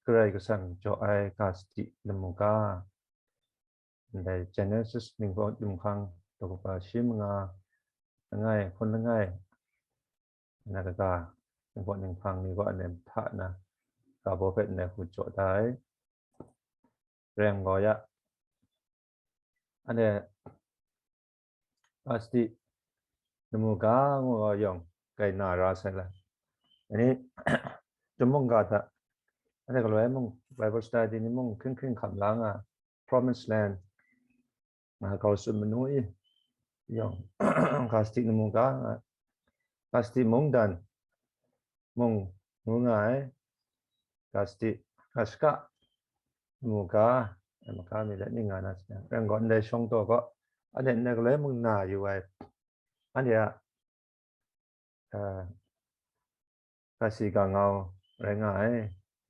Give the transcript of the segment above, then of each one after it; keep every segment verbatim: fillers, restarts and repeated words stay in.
Karai Kasang jaw ai ga sadi lamu ga, ndai Genesis ningbaw dumhkang daw kaba shi manga langai, hkun langai, na kaga, ningbaw ninghpang ni gaw anem hta na, ga baw hpe ndai hku jaw da ai. Reng gaw ya, anhte ga sadi lamu ga ngu gaw yawng kai na ra sai la. Ani, chyum mungga hta, anhte galoi mung, Bible study ni mung, hkring hkring hkam la nga, Promised Land, nga kau tsun manu i, yawng, ga sadi lamu ga, nga, ga sadi mungdan mung ngu nga ai, ga sadi, ga shaka lamu ga, ai maga mi let ning nga na, reng gaw ndai shawng taw gaw, anhte ndai galoi mung na yu ai, anhte a, uh, ga sadi ga ngau rai nga ai,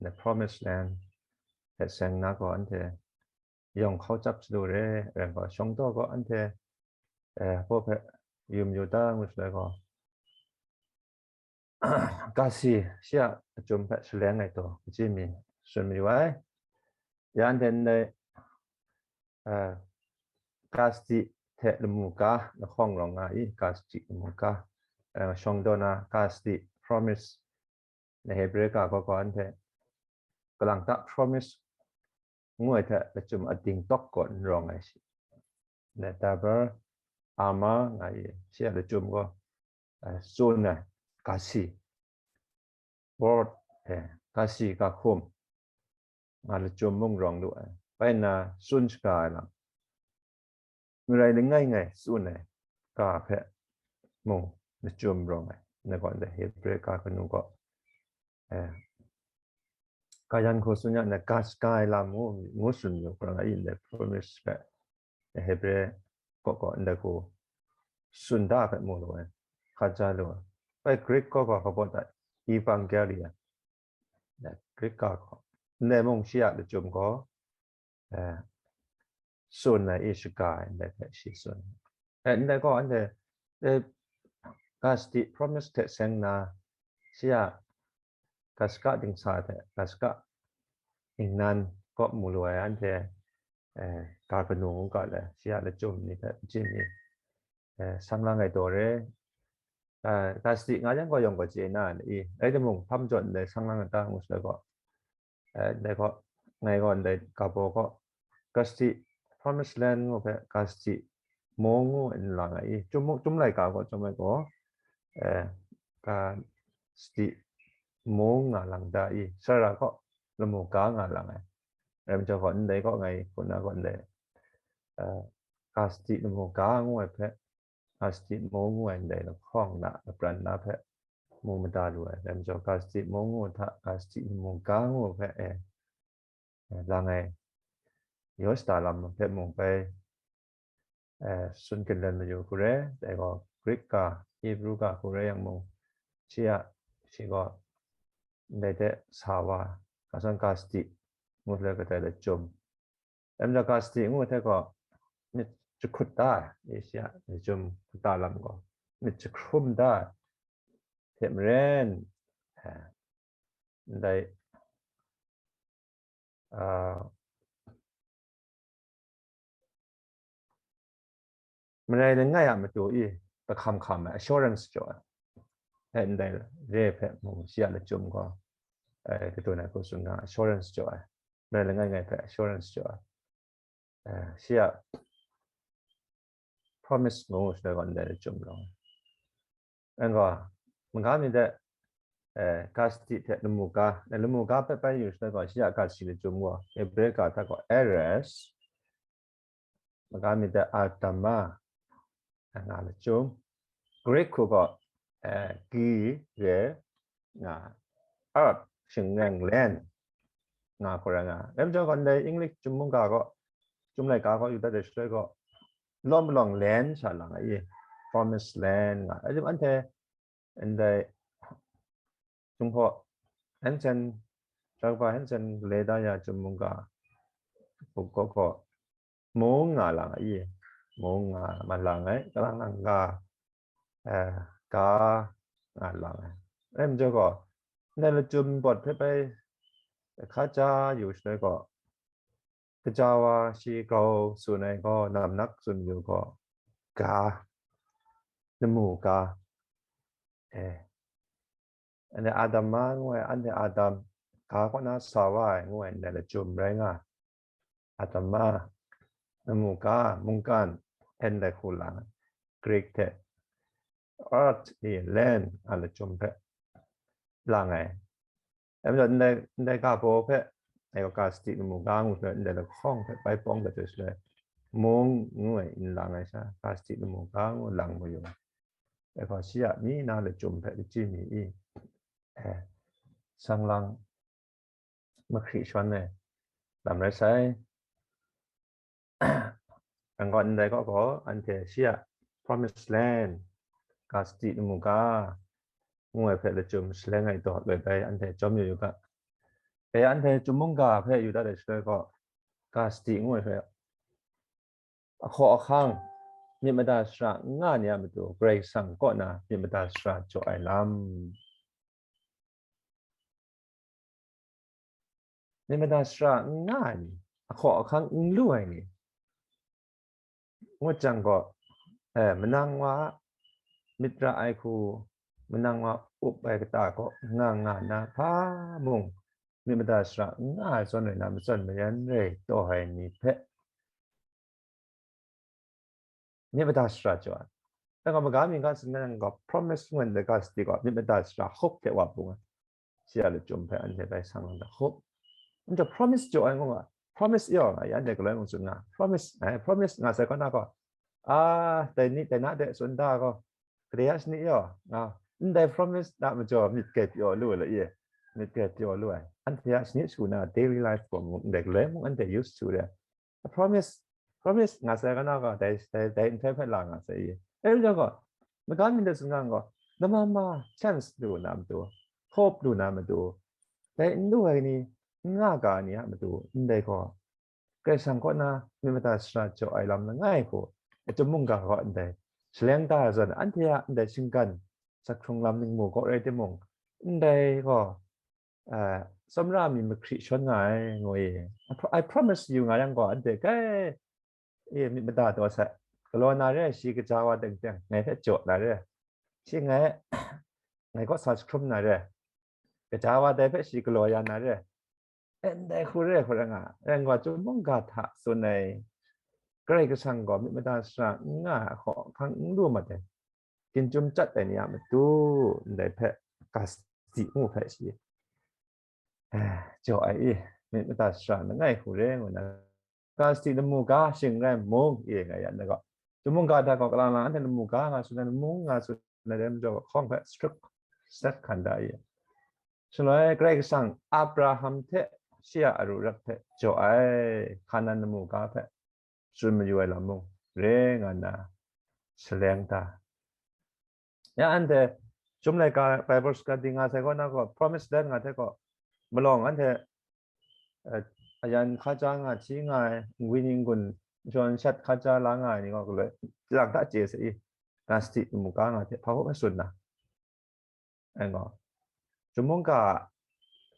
the Promised Land hte seng na gaw anhte yawng hkau chyap chyalu re, rai gaw, shawng taw gaw anhte, eh, hpaw hpe yu mayu ta ngu shaloi gaw, ga sadi shi a lachyum hpe shaleng ai taw, kaji mi tsun mayu ai. Ya anhte ndai, eh, ga sadi hte lamu ga lahkawng rawng nga i, ga sadi lamu ga, eh, shawng taw na ga sadi, promise, na Hebre ga gaw gaw anhte kalang ta promise ngu ai hte lachyum ading tawk gaw n rawng ai shi. Na Dabar, Ama nga i, shi a lachyum gaw, eh, tsun ai, ga sadi, word, eh, ga sadi ga hkum, nga lachyum mung rawng lu ai. Bai nna tsun shaga ai lam, marai langai ngai tsun ai ga hpe mung lachyum rawng ai. Ndai gaw ndai Hebre ga kanu gaw, eh, ga yan hku tsun ya, ndai ga shaga ai lam ngu, ngu tsun yu, kalang ai ndai promise hpe, Hebre kaw kaw ndai hku tsun da hpe mu lu ai, hkat ja lu ai. Bai Greek kaw gaw hpa baw ta, Evangelia, Greek ga gaw, ndai mung shi a lachyum gaw, eh, tsun ai i shaga ai, ndai hpe shi tsun. Eh, ndai gaw anhte, eh, ga sadi promise hte seng na, shi a ga shaka dingsa hte ga shaka ningnan kaw mu lu ai anhte, eh, ga kanu ngu ga le, shi a lachyum ni hpe, jin ni, eh, sang lang ai taw re. Eh, ga sadi nga yang gaw yawng gaw chye na ai i, rai timung, hpa majaw ndai sang lang ai ta ngu shaloi gaw, eh, ndai gaw, ngai gaw ndai ga baw gaw, ga sadi, Promised Land ngu hpe ga sadi mung ngu nlang ai i, Chyum, Chyum laika gaw chyawm ai gaw, eh, ga sadi mung nga lang da i, Sara gaw lamu ga nga lang ai. Rai majaw gaw, ndai gaw ngai hku na gaw ndai, eh, ga sadi lamu ga ngu ai hpe, ga sadi mung ngu ai ndai lahkawng na, lapran na hpe mu mada lu ai. Rai majaw, ga sadi mung ngu hta ga sadi lamu ga ngu hpe, eh, lang ai, yaw shada lam hpe mung bai, eh, tsun ginlen mayu hku re, dai gaw Greek ga, Hebru ga hku re yang mung, shi a, shi gaw ndai de sa wa, ga shawng ga sadi ngu let kadai lachyum. Rai majaw, ga sadi ngu hte gaw myit jahkut da ai, i shi a lachyum hkata lam gaw myit jahkrum da ai hte maren, eh, ndai, ah, marai langai a matu i, kahkam hkam ai assurance jaw ai. Eh, ndai re hpe mung shi a lachyum gaw, eh, kadun ai hku tsun nga, assurance jaw ai. Marai langai ngai hpe assurance jaw ai. Eh, shi a promise ngu shaloi gaw ndai lachyum rawng ai. Nang gaw, maga mi de, eh, ga sadi hte lamu ga, eh, lamu ga hpe bai yu shaloi gaw, shi a ga sadi lachyum gaw, Hebre ga hta gaw aorist, maga mi de adama, nga lachyum. Greek hku gaw, eh, gire nga, earth, shingreng, land, nga hku rai nga. Rai majaw gaw, ndai English Chyum mungga gaw, Chyum laika gaw yu dat ai shaloi gaw, lawm malawng land sha lang ai i, Promised Land nga. Rai timung, anhte ndai Jinghpaw Hansen, Dr. Hansen gale da ya Chyum mungga buk gaw gaw, mung nga lang ai i, mung nga ma lang ai, kalang lang ga, eh, ga nga lang ai. Rai majaw gaw, ndai lachyum pawt hpe bai Hkaja yu shaloi gaw, kaja wa shi grau tsun ai gaw, namnak tsun yu gaw, ga, lamu ga, eh, anhte Adama ngu ai, anhte Adam, ga kaw na sa wa ai ngu ai ndai lachyum rai nga. Adama, lamu ga, mungkan, en dai hku lang, Greek hte, earth, i, land, a lachyum hpe lang ai. Dai majaw, ndai, ndai ga baw hpe, ai gaw, ga sadi lamu ga ngu hpe, ndai lahkawng hpe bai pawng dat shaloi, mung ngu ai n lang ai sha, ga sadi lamu ga ngu lang mayu. Ai gaw, shi a mi na lachyum hpe lachyi mi i? Eh, sang lang mahkri shawn ai lam rai sai. Anhte ndai kaw gaw, anhte shi a promised land, ga sadi lamu ga, ngu ai hpe lachyum shaleng ai daw loi bai anhte chyawm yu yu ga. E, anhte chyum mungga hpe yu dat ai shaloi gaw, ga sadi ngu ai hpe, ahkaw ahkang, myit mada sara n nga ni a matu, Karai Kasang kaw na myit mada sara jaw ai lam. Myit mada sara n nga ai ni, ahkaw ahkang n lu ai ni, ngut jang gaw, eh, manang wa a myit ra ai hku, manang wa up ai kata kaw nga nga na hpa mung, myit mada sara n nga ai zawn rai na, matsawn mayan rai taw ai ni hpe, myit mada sara jaw ai. Dai gaw, maga mi ga tsun yang gaw, promise ngu ai ga sadi gaw, myit mada sara hkrup hte wa bung ai. Shi a lachyum hpe anhte bai sang lang da hkrup. Anhte promise jaw ai ngu nga, promise yaw nga, ya anhte galoi mung tsun nga, promise, ai, promise nga sai kaw na gaw, a, dai ni, dai na de tsun da gaw, kadai ya shani yaw nga, ndai promise na majaw myit kai pyaw lu ai la i, myit kai pyaw lu ai. Anhte ya shani shu na daily life gaw mung, ndai galoi mung anhte use shu de. Promise, promise nga sai kaw na gaw, dai, dai, dai nhtoi hpe la nga sai i. E, rai gaw, maga mi de tsun nga gaw, lama ma chance lu na matu, hope lu na matu, dai n lu ai ni, n nga ga ni a matu, ndai gaw, Karai Kasang kaw na myit mada sara jaw ai lam langai hku, a chyum mungga gaw ndai shaleng da ai zawn, anhte a ndai shinggan, zakhrum lam ningmu kaw rai timung, ndai gaw, eh, tsawmra mi mahkri shawn nga ai, ngu i. I pro-, I promise you nga yang gaw, anhte kai, e, myit mada taw sai, galaw na re, shi kaja wa teng teng, ngai hpe jaw na re, shi ngai, ngai kaw sa jahkrum na re, kaja wa dai hpe shi galaw ya na re, ndai hku re hku rai nga, rai nga, chyum mungga hta tsun ai, Karai Kasang gaw myit mada sara n nga ai, ahkaw ahkang n lu mat ai, ginchyum chyat ai ni a matu, ndai hpe ga sadi ngu hpe shi, eh, jaw ai i, myit mada sara langai hku re ngu na, ga sadi lamu ga shing rai mung, i nga ya na gaw, chyum mungga hta gaw, kalang lang anhte lamu ga nga tsun ai, lamu nga tsun ai, dai majaw, hkawng hpe sut, sat hkan da i. Shaloi Karai Kasang Abraham hte shi a aru arat hpe jaw ai, Hkanan lamu ga hpe tsun mayu ai lam mung re nga nna, shaleng da. Ya anhte Chyum Laika Bible study nga sai kaw na gaw, Promised Land nga hte gaw, malawng anhte, eh, ayan hkaja nga, hti nga ai, ngwi ninggun, jawn shat hkaja la nga ai ni gaw, galoi lang hta chye sai i, ga sadi lamu ga nga hte hpa hkawk hpe tsun na. Ai gaw, chyum mungga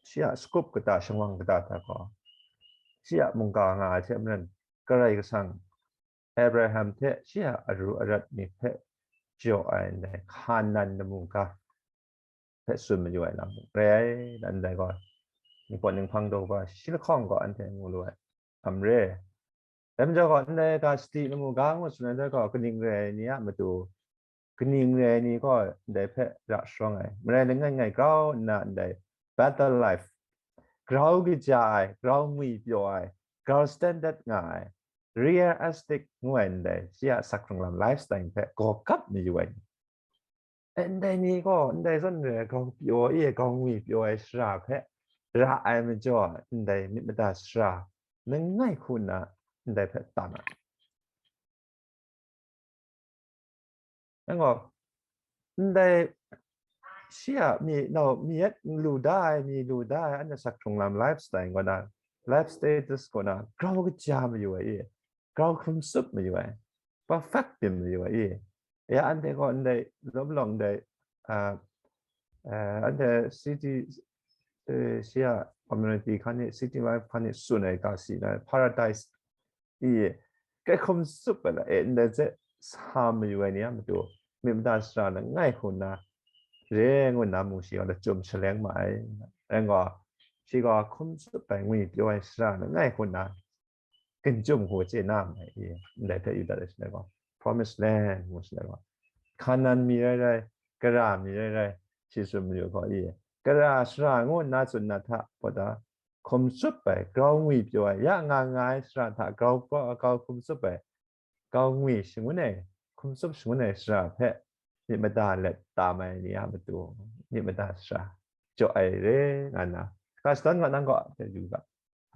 shi a sagup kata, shingwang kata hta gaw, shi a mungga nga ai hte maren, Karai Kasang Abraham hte shi a aru arat ni hpe jaw ai ndai Hkanan lamu ga hpe tsun mayu ai lam rai ai, ndai gaw, Ningpawt Ninghpang daw ba shi lahkawng gaw anhte mu lu ai, hkam re. Dai majaw gaw, ndai ga sadi lamu ga ngu tsun ai ndai gaw, kaning rai ai ni a matu, kaning rai ai ni gaw ndai hpe ra sharawng ai, marai langai ngai grau nna ndai battle life, grau kaja ai, grau ngwi pyaw ai, grau standard nga ai, realistic ngu ai ndai, shi a sakhkrung lam lifestyle hpe gaw gap mayu ai ni. Ndai ni gaw, ndai zawn re ai, grau pyaw e, grau ngwi pyaw ai shara hpe ra ai majaw, ndai myit mada sara langai hku nna ndai hpe tam ai. Nang gaw, ndai shi a mi, nau, mi yet lu da ai, mi lu da ai, anhte sakhkrung lam lifestyle kaw na, life status kaw na, grau kaja mayu ai i, grau hkrum tsup mayu ai, perfect byin mayu ai i. Ya anhte gaw ndai, lawm lawng ndai, ah, ah, anhte city, eh, shi a community hkan ni, city life hkan ni tsun ai ga si na, paradise i, kai hkum tsup ai la, e, ndai hte sa mayu ai ni a matu, myit mada sara langai hku nna, re ngu nna mung shi gaw lachyum shaleng ma ai. Rai gaw, shi gaw hkum tsup ai ngwi pyaw ai sara langai hku nna, ginjum hku chye na ma ai i, ndai hpe yu dat ai shaloi gaw, Promised Land ngu shaloi gaw, Hkanan mi rai rai, Kara mi rai rai, shi tsun mayu gaw i, Kara sara ngu nna tsun na hta, pawt da, hkum tsup ai, grau ngwi pyaw ai, ya nga nga ai sara hta grau, grau, grau hkum tsup ai, grau ngwi shangun ai, hkum tsup shangun ai sara hpe myit mada let tam ai ni a matu, myit mada sara jaw ai re nga nna, ga shadawn ga nang gaw, hte yu ga,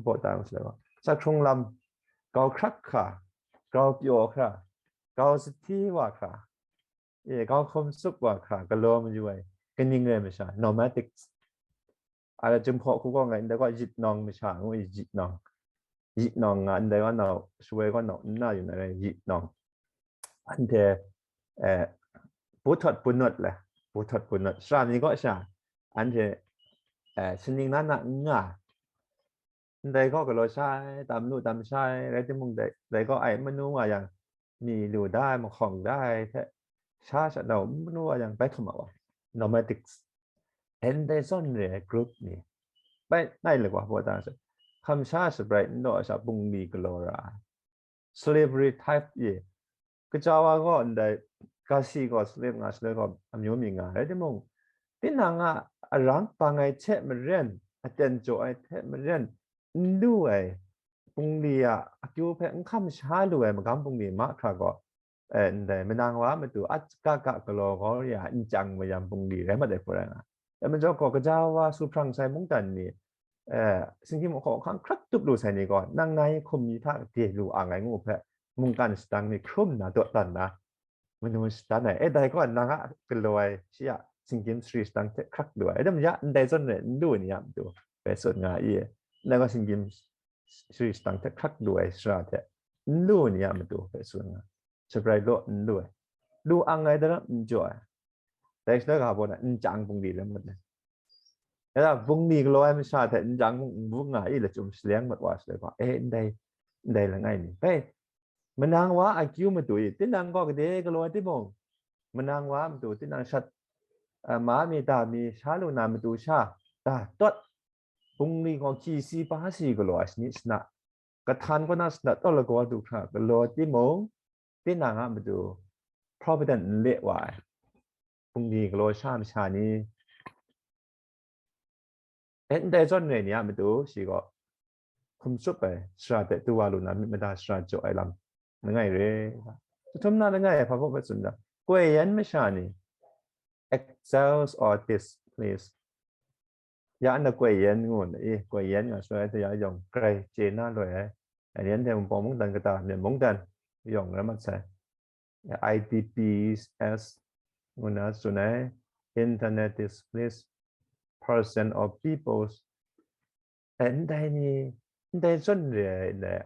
hpaw ta ngu shaloi gaw, sa hkrung lam, grau hkrak hkra, grau pyaw hkra, grau sahti wa hkra, e, grau hkum tsup wa hkra, galaw mayu ai, kaning rai masha, nomadics. A, Jinghpaw hku gaw ngai, ndai gaw yit nawng masha ngu i, yit nawng. Yit nawng nga, ndai gaw nau, shawoi gaw nau nna yu na rai, yit nawng. Anhte, eh, buhtawt bunawt le, buhtawt bunawt. Sara ni gaw sha, anhte, eh, saning na na n nga. Ndai gaw galaw sha ai, tam lu tam sha ai, rai timung, dai, dai gaw ai manu nga yang, ni lu da ai, mahkawng da ai hte, sha sha nau n manu wa yang bai hkam wa, nomadics. Ndai zawn re ai group ni, bai ngai lagwa hpaw ta se, hkam sha shabrai n law sha bungli galaw ra ai. Slavery type ye, kaja wa gaw ndai, ga si gaw slave nga shaloi gaw amyu mi nga, rai timung, tinang a arang bang ai hte maren, aten jaw ai hte maren, n lu ai, bungli a akyu hpe n hkam sha lu ai magam bungli mahkra gaw, eh, ndai manang wa a matu a ga ga galaw gaw ya n chyang mayam bungli rai mat ai hku rai nga. Dai majaw gaw, gaja wa su hprang sai mungdan ni, eh, singgyim hkaw hkang hkrak tup lu sai ni gaw, nang nai hkum mi hta de lu ang ai ngu hpe, mungkan shadang ni hkrum nna dawdan na, manu shatan ai, e, dai gaw nang a galaw ai, shi a singgyim sari shadang hte hkrak lu ai, adam ya ndai zawn rai n lu ni a matu bai tsun nga i, nang a singgyim sari shadang hte hkrak lu ai sara hte n lu ni a matu bai tsun nga, shabrai law n lu ai, lu ang ai daram n jaw ai, dai shaloi ga baw na n chyang bungli lam mat ai. Ya, bungli galaw ai masha hte n chyang mung n bung nga i, lachyum shaleng mat wa shaloi ga, e, ndai, ndai langai ni. Bai, manang wa a akyu matu i, tinang gaw gade galaw ai timung, manang wa a matu tinang shat, a, ma mi da mi sha lu na matu sha, da tawt, bungli gaw hkyi si pa si galaw ai shani shana, kahtan kaw na shana tawt lagaw du hkra galaw timung, tinang a matu provident n le wa ai, bungli galaw sha masha ni, e, ndai zawn rai ni a matu shi gaw, hkum tsup ai sara hte du wa lu na myit mada sara jaw ai lam langai re. Jahtum na langai hpa hpaw hpe tsun da, koi yan masha ni, exiles or displaced. Ya na koi yan ngu na i, koi yan nga shaloi hte ya yawng grai chye na loi ai. Yan hte Wunpawng mungdan kata, Myen mungdan yawng rai mat sai. I D Ps ngu na tsun ai, Internet Displaced Person or Peoples. E, ndai ni, ndai zawn re ai, ndai,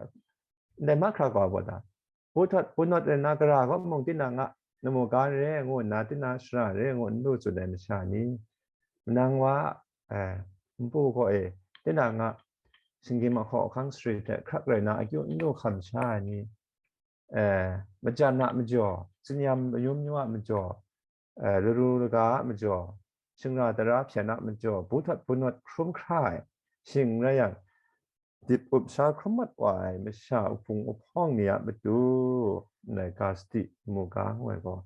ndai mahkra gaw baw ta, buhtawt bunawt rai nna, gara gaw mung tinang a lamu ga re ai ngu nna, tinang sara re ai ngu n lu tsun ai masha ni, manang wa, eh, npu gaw e, tinang a singgyim ahkaw ahkang sari hte hkrak rai na akyu n lu hkam sha ai ni, eh, majan a majaw, tsinyam mayum yu a majaw, eh, laru laga a majaw, shingra tara hpyen a majaw, buhtawt bunawt hkrum hkra ai, shing rai yang, dip up sha hkrum mat wa ai masha uhpung uhpawng ni a matu, ndai ga sadi mu ga ngu ai gaw,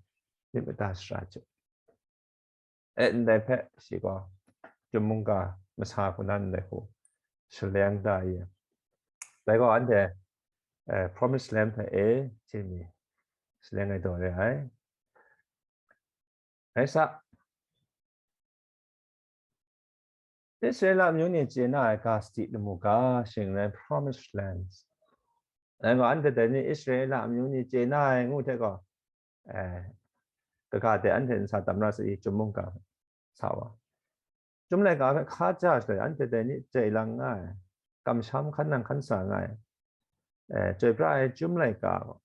myit mada sara jaw. E, ndai hpe shi gaw, Chyum mungga masa hku na ndai hku shaleng da ai. Dai gaw anhte, eh, Promised Land hpe e, chye mi shaleng ai daw re ai. Rai sa, Israela amyu ni chye na ai ga sadi lamu ga, shing rai Promised Lands. Dai gaw anhte dai ni Israela amyu ni chye na ai ngu hte gaw, eh, kaga de anhte nsa tam ra sa i, Chyum mungga sa wa. Chyum laika hpe hka ja shaloi, anhte dai ni chye lang nga ai, kamsham hkan nang hkan sa nga ai, eh, chyoi pra ai Chyum laika gaw,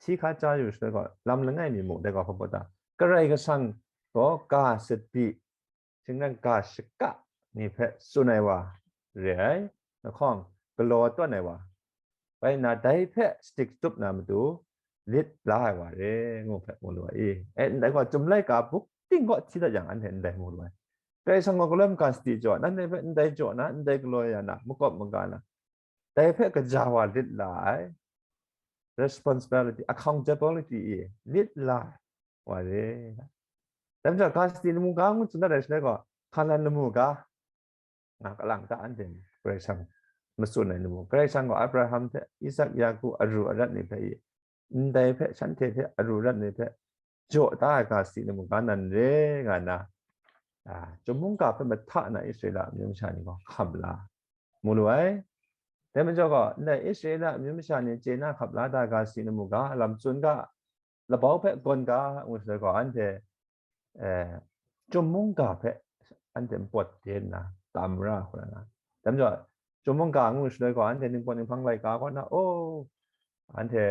hti hka ja yu shaloi gaw, lam langai mi muk dai gaw hpa baw ta, Karai Kasang gaw ga sadi, shing rai ga shaka ni hpe tsun ai wa, re ai, lahkawng galaw tawn ai wa, bai nna dai hpe shadip shatup na matu lit la ai wa re, ngu hpe mu lu ai i. E, ndai gaw, Chyum laika buk ting kaw hti dat yang, anhte ndai mu lu ai. Karai Kasang gaw galoi maga sadi jaw, nanhte hpe ndai jaw na, ndai galaw ya na, makawp maga na, dai hpe kaja wa lit la ai, responsibility, accountability i lit la ai wa re. Dai majaw, ga sadi lamu ga ngu tsun dat ai shaloi gaw, Hkanan lamu ga, nga kalang ta anhte Karai Kasang matsun ai lamu. Karai Kasang gaw Abraham hte, Isak, Yaku aru arat ni hpe i, ndai hpe, shanhte hpe aru arat ni hpe jaw da ai ga sadi lamu ga nan re nga na, a, Chyum mungga hpe mahta na Israela amyu masha ni gaw hkam la mu lu ai. Dai majaw gaw, ndai Israela amyu masha ni chye na hkap la da ga sadi lamu ga, lam tsun ga, labau hpe gawn ga, ngu shaloi gaw, anhte, eh, Chyum mungga hpe anhte npawt de nna, tam ra hkra na. Dai majaw, Chyum mungga ngu shaloi gaw, anhte Ningpawt Ninghpang laika kaw na, oh, anhte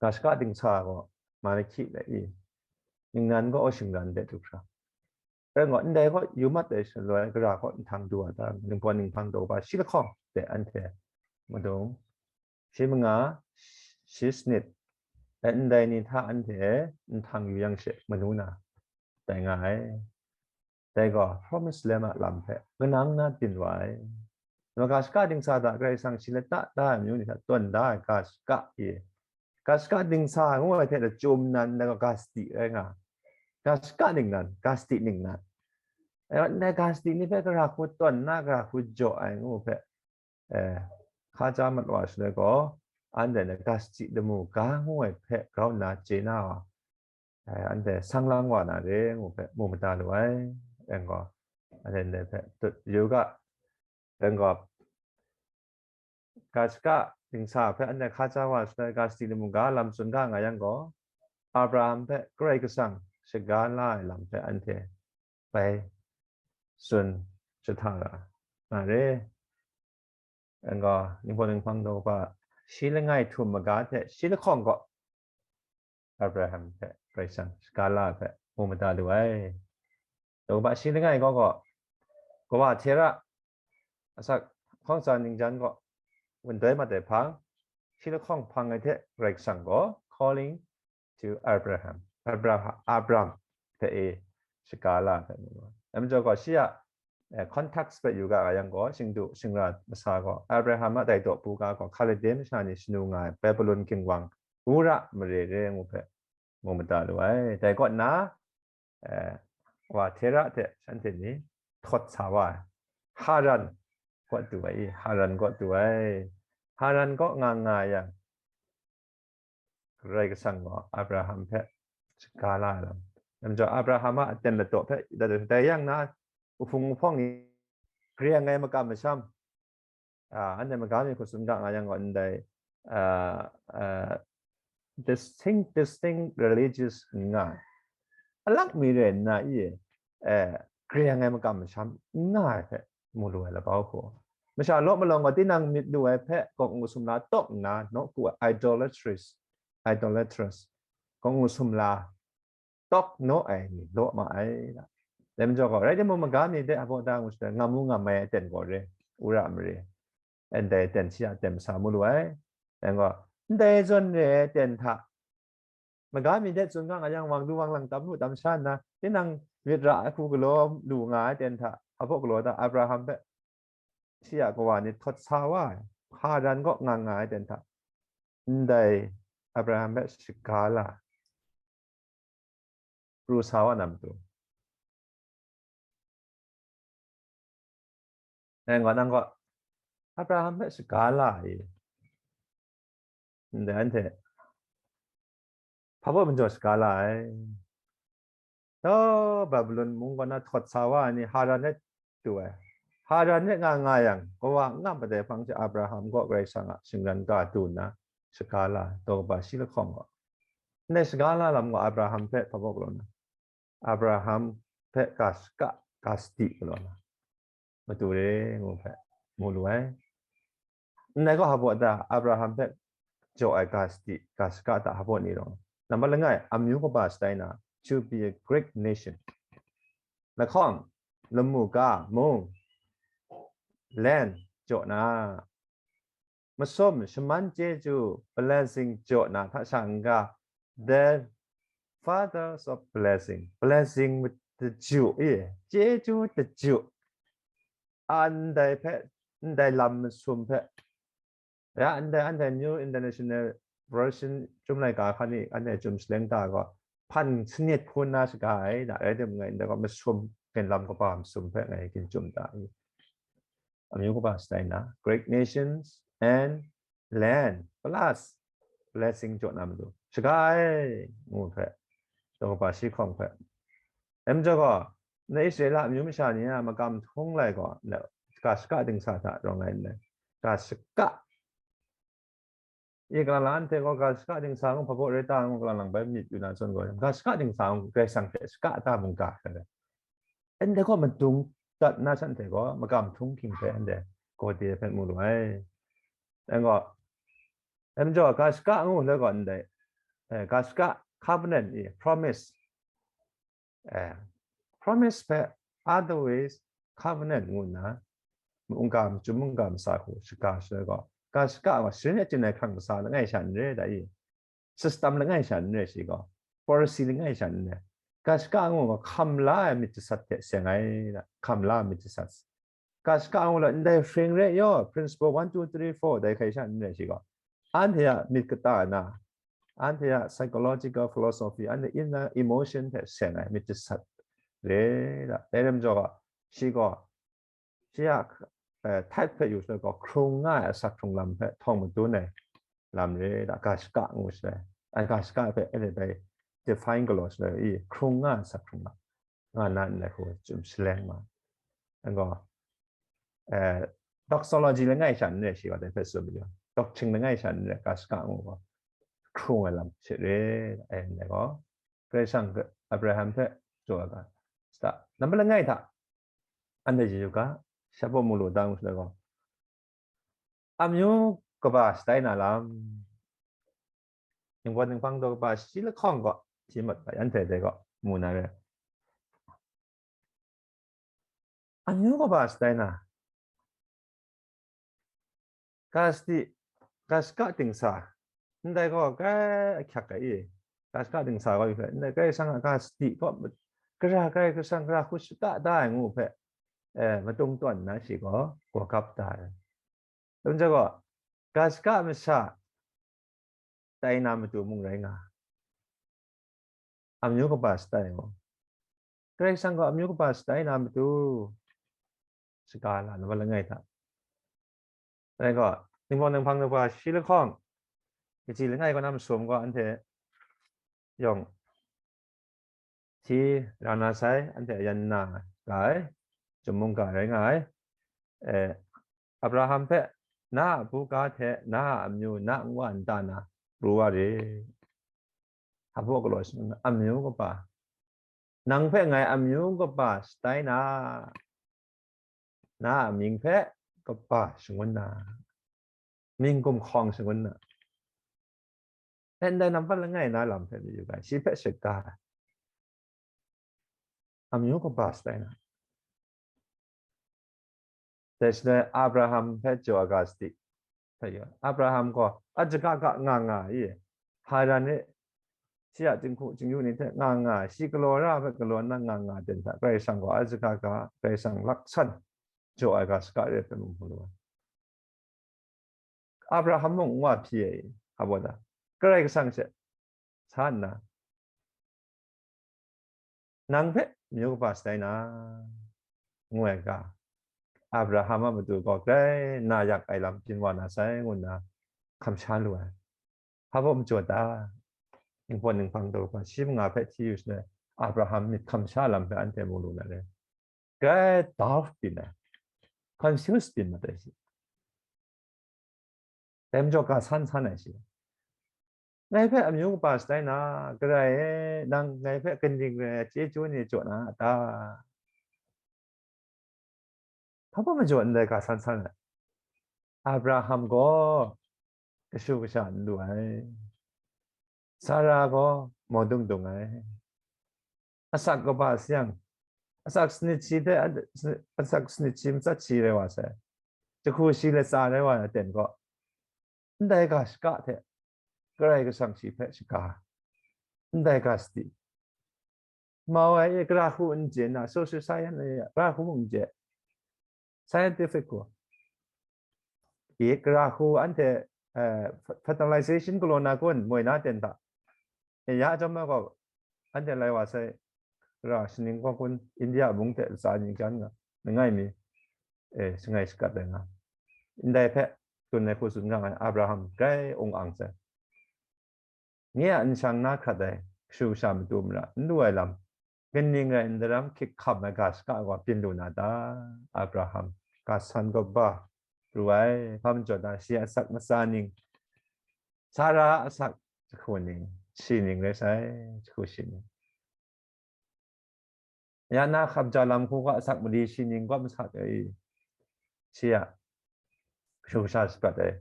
ga shaka dingsa gaw, Malahki hpe i, ningnan gaw shingran de du hkra. Rai nna, ndai gaw yu mat ai shaloi, gara gaw nhtang du wa ta, Ningpawt Ninghpang daw ba shi lahkawng de anhte madung, shi manga, shi sanit, e, ndai ni hta anhte nhtang yu yang she manu na, tai nga ai. Dai gaw, Promised Land a lam hpe kanang na byin wa ai. Nang ga shaka dingsa hta Karai Kasang shi lata da ai amyu ni hta tawn da ai ga shaka i, ga shaka dingsa ngu ai hte chyum nan, dai gaw ga sadi rai nga. Ga shaka ningnan, ga sadi ningnan. Ai, ndai ga sadi ni hpe gara hku tawn na, gara hku jaw ai ngu hpe, eh, hka ja mat wa shaloi gaw, anhte na ga sadi lamu ga ngu ai hpe grau nna chye na wa, eh, anhte sang lang wa na re ngu hpe mu mada lu ai. Rai gaw, anhte ndai hpe tut yu ga, rai gaw, ga shaka dingsa hpe anhte hka ja wa shaloi, ga sadi lamu ga lam tsun ga nga yang gaw, Abraham hpe Karai Kasang shaga la ai lam hpe anhte bai tsun jahta ra nga re. Rai gaw, Ningpawt Ninghpang daw ba, shi langai htum maga hte shi lahkawng gaw, Abraham hpe Karai Kasang shaga la ai hpe mu mada lu ai. Daw ba shi langai gaw gaw, kawa hte ra, asak hkawng tsa ningjan gaw wun doi mat ai hpang, shi lahkawng hpang ai hte Karai Kasang gaw calling to Abraham, Abraham, Abram hpe e shaga la ai hpe mu ai. Dai majaw gaw, shi a, eh, context hpe yu ga yang gaw, shingdu shingra masa gaw, Abraham a dai daw bu ga gaw, Hkalide masha ni shanu nga ai Babulon ginwang Ura mare re ngu hpe mu mada lu ai. Dai kaw nna, eh, wa Tera hte shanhte ni htawt sa wa ai. Haran kaw du ai, Haran kaw du ai. Haran kaw nga nga yang, Karai Kasang gaw Abraham hpe shaga la ai lam. Dai majaw, Abraham a aten ladaw hpe, dai yang na, uhpung uhpawng ni, gre ai makam masham, a, anhte maga mi hku tsun ga nga yang gaw, ndai, a, a, distinct, distinct religious n nga ai, alak mi rai nna i, eh, gre ai makam masham n nga ai hpe mu lu ai labau hku. Masha law malawng gaw tinang myit lu ai hpe kaw ngu sumla tawk nna, nawku ai, idolatrous, idolatrous, kaw ngu sumla tawk naw ai ni law ma ai. Dai majaw gaw, rai timung, maga mi de hpaw da ngu shaloi, ngam u ngam ai aten gaw re, Ura mare, ndai aten shi a aten masa mu lu ai. Dai gaw, ndai zawn re ai aten hta, maga mi de tsun ga nga yang, wang du wang lang tam lu tam sha nna, tinang myit ra ai hku galaw lu nga ai aten hta, hpaw galaw da, Abraham hpe shi a kawa ni htawt sa wa ai, Haran kaw nga nga ai aten hta, ndai Abraham hpe shaga la, pru sa wa na matu. Nang gaw, nang gaw, Abraham hpe shaga la ai. Ndai anhte hpa baw majaw shaga la ai? Taw, Babulon mung kaw na htawt sa wa ai ni Haran e du ai. Haran e nga nga yang, kawa n nga mat ai hpang hte Abraham gaw Karai Kasang a shingran ga du nna, shaga la ai, daw kaba shi lahkawng gaw. Ndai shaga la lam gaw Abraham hpe hpa baw galaw na, Abraham hpe ga shaka, ga sadi galaw na, matu re ngu hpe mu lu ai. Ndai gaw hpaw da, Abraham hpe jaw ai ga sadi, ga shaka hta hpaw ni rawng, nambat langai, amyu kaba shatai na, to be a great nation. Lahkawng, lamu ga mung, land jaw na, masum shaman chyeju, blessing jaw na hta sha n-ga, the fathers of blessing, blessing with the ju, e, chyeju the ju, ndai hpe, ndai lam masum hpe, ya, ndai, anhte New International Version chyum laika hkan ni, anhte chyum shaleng ta gaw, hpan sanit hku nna shaga ai, da, rai timung, ngai ndai gaw masum, ginlam kaba masum hpe ngai ginchum ta i. Amyu kaba shatai na, great nations and land plus blessing jaw na matu, shaga ai, ngu hpe, daw kaba shi hkawng hpe. Dai majaw gaw, na Israela amyu masha ni a makam htung lai gaw, na ga shaka dingsa hta rawng ai n rai. Ga shaka, i, kalang lang anhte gaw ga shaka dingsa ngu hpabaw rai ta ngu kalang lang bai myit yu na zawn gaw, ga shaka dingsa ngu Karai Kasang hte shaka ta mungga hkra rai. Anhte gaw madung dat na shanhte gaw makam htung hkying hpe anhte gawde hpe mu lu ai. Dai gaw, dai majaw ga shaka ngu le gaw ndai, eh, ga shaka, covenant i, promise, eh, promise hpe, other ways, covenant ngu nna, mungga, machyum mungga masa hku shaga shaloi gaw, ga shaka gaw sharin e chyin ai hkrang kasa langai sha n re, da i, system langai sha n re shi gaw, policy langai sha n re, ga shaka ngu gaw hkam la ai myit jasat hte seng ai, da, hkam la ai myit jasat. Ga shaka ngu la, ndai hpring re yaw, principle one, two, three, four, dai hkai sha n re shi gaw, anhte a myit kata na, anhte a psychological philosophy, anhte inner emotion hte seng ai myit jasat re, da. Dai lam jaw gaw, shi gaw, shi a, eh, type hpe yu shaloi gaw, hkrung nga ai asak hkrung lam hpe htawng madun ai lam re, da, ga shaka ngu shaloi. Ai ga shaka hpe anhte dai define galaw shaloi, i, hkrung nga ai asak hkrung lam nga na n rai hku chyum shaleng ma. Dai gaw, eh, doxology langai sha n re shi gaw, dai hpe tsun mayu, doctrine langai sha n re, ga shaka ngu gaw, hkrung ai lam she re, ai ndai gaw, Karai Kasang hpe Abraham hpe jaw ai ga shata, nambat langai hta, anhte chyeju ga, shabaw mu lu da ngu shaloi gaw, amyu kaba shatai na lam, ningpawt ninghpang daw kaba shi lahkawng gaw, shi mat ai, anhte dai gaw mu na re. Amyu kaba shatai na, ga sadi, ga shaka dingsa, ndai gaw grai ahkyak ai i, ga shaka dingsa gaw i hpe, ndai Karai Kasang a ga sadi gaw, gara Karai Kasang gara hku shaka da ai ngu hpe, eh, madung tawn nna shi gaw gawgap da ai. Dum jaw gaw, ga shaka masha tai na matu mung rai nga, amyu kaba shatai gaw, Karai Kasang gaw amyu kaba shatai na matu, shaga la na wa langai hta. Dai gaw, ninghpawt ninghpang daw kaba shi lahkawng, kaji langai kaw na masum gaw, anhte yawng hti ra na sai, anhte a yan na ga ai, chyum mungga rai nga ai. Eh, Abraham hpe, na a buga hte na a amyu, na a nwa nta na pru wa re. Hpabaw galaw shangun na, amyu kaba, nang hpe ngai amyu kaba shatai na, na a mying hpe kaba shangun na, mying gumhkawng shangun na, ndai nambat langai na lam hpe mayu ga, shi hpe shaga ai. Amyu kaba shatai na. Dai shaloi Abraham hpe jaw ai ga sadi hpe yu ai. Abraham gaw a jahka ga nga nga ai, Haran e shi a jinghku jingyu ni hte nga nga ai, shi galaw ra ai hpe galaw nna nga nga ai ten hta, Karai Kasang gaw a jahka ga, Karai Kasang laksan jaw ai ga shaka re ai hpe mung hpaw lu ai. Abraham mung n wa hpyi ai, hpa baw ta, Karai Kasang she sa nna, nang hpe amyu kaba shatai na, ngu ai ga, Abraham a matu gaw grai na yak ai lam byin wa na sai, ngu nna hkam sha lu ai. Hpa baw majaw ta? Ningpawt ninghpang daw kaba shi manga hpe hti yu shaloi, Abraham myit hkam sha lam hpe anhte mu lu na re. Grai doubt byin ai, confuse byin mat ai shi. Dai majaw ga san san ai shi. Ngai hpe amyu kaba shatai na, Karai e, nang ngai hpe kaning rai ai chyeju ni jaw na a ta? Hpa baw majaw ndai ga san san ai. Abraham gaw kashu kasha n lu ai. Sara gaw maw dung dung ai. Asak kaba sayang, asak sanit shi hte, asak sanit shi matsat shi rai wa sai. jahku shi latsa rai wa na ten gaw, ndai ga shaka hte Karai Kasang shi hpe shaga, ndai ga sadi. Mau ai, e, gara hku n chye na, social science e, gara hku n chye, scientific hku. E, gara hku anhte, eh, fe-, fertilization galaw na kun, moi na ten hta. E, ya chyawm ai gaw, anhte lai wa sai, gara shaning kaw kun, India mung hte latsa ni jan nga, langai mi, e, shangai shakat ai nga. Ndai hpe, tsun ai hku tsun nga ai, Abraham grai ung ang sai. Nye a nshang na hkrat ai, kashu kasha matu mara n lu ai lam, kaning rai n daram hkyik hkam ai ga shaka gaw byin lu na ta? Abraham, ga san kaba ru ai, hpa majaw ta, shi a asak matsa ning, Sara a asak jahku ning, shi ning rai sai, jahku shi ning. Ya na hkap ja lam hku ga asak mali shi ning gaw masat ai, shi a kashu kasha shapat ai,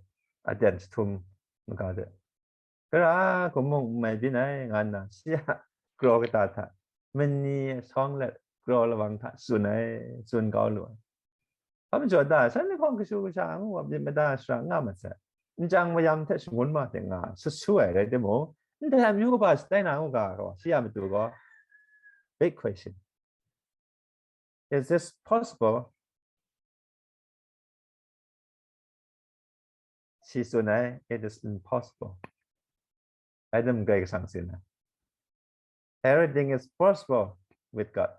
aten jahtum maga de. Gara hku mung n mai byin ai, nga nna shi a kraw kata hta mani sawng let kraw lawang hta tsun ai, tsun kau lu ai. Hpa majaw ta, shanhte hkawng kashu kasha ngu wa myit mada shara nga mat sai. Nchyang mayam hte shangun ma hte nga susu ai rai timung, ndai amyu kaba shatai na ngu ga gaw, shi a matu gaw, big question. Is this possible? Shi tsun ai, it is impossible. Rai tim Karai Kasang tsun ai. Everything is possible with God.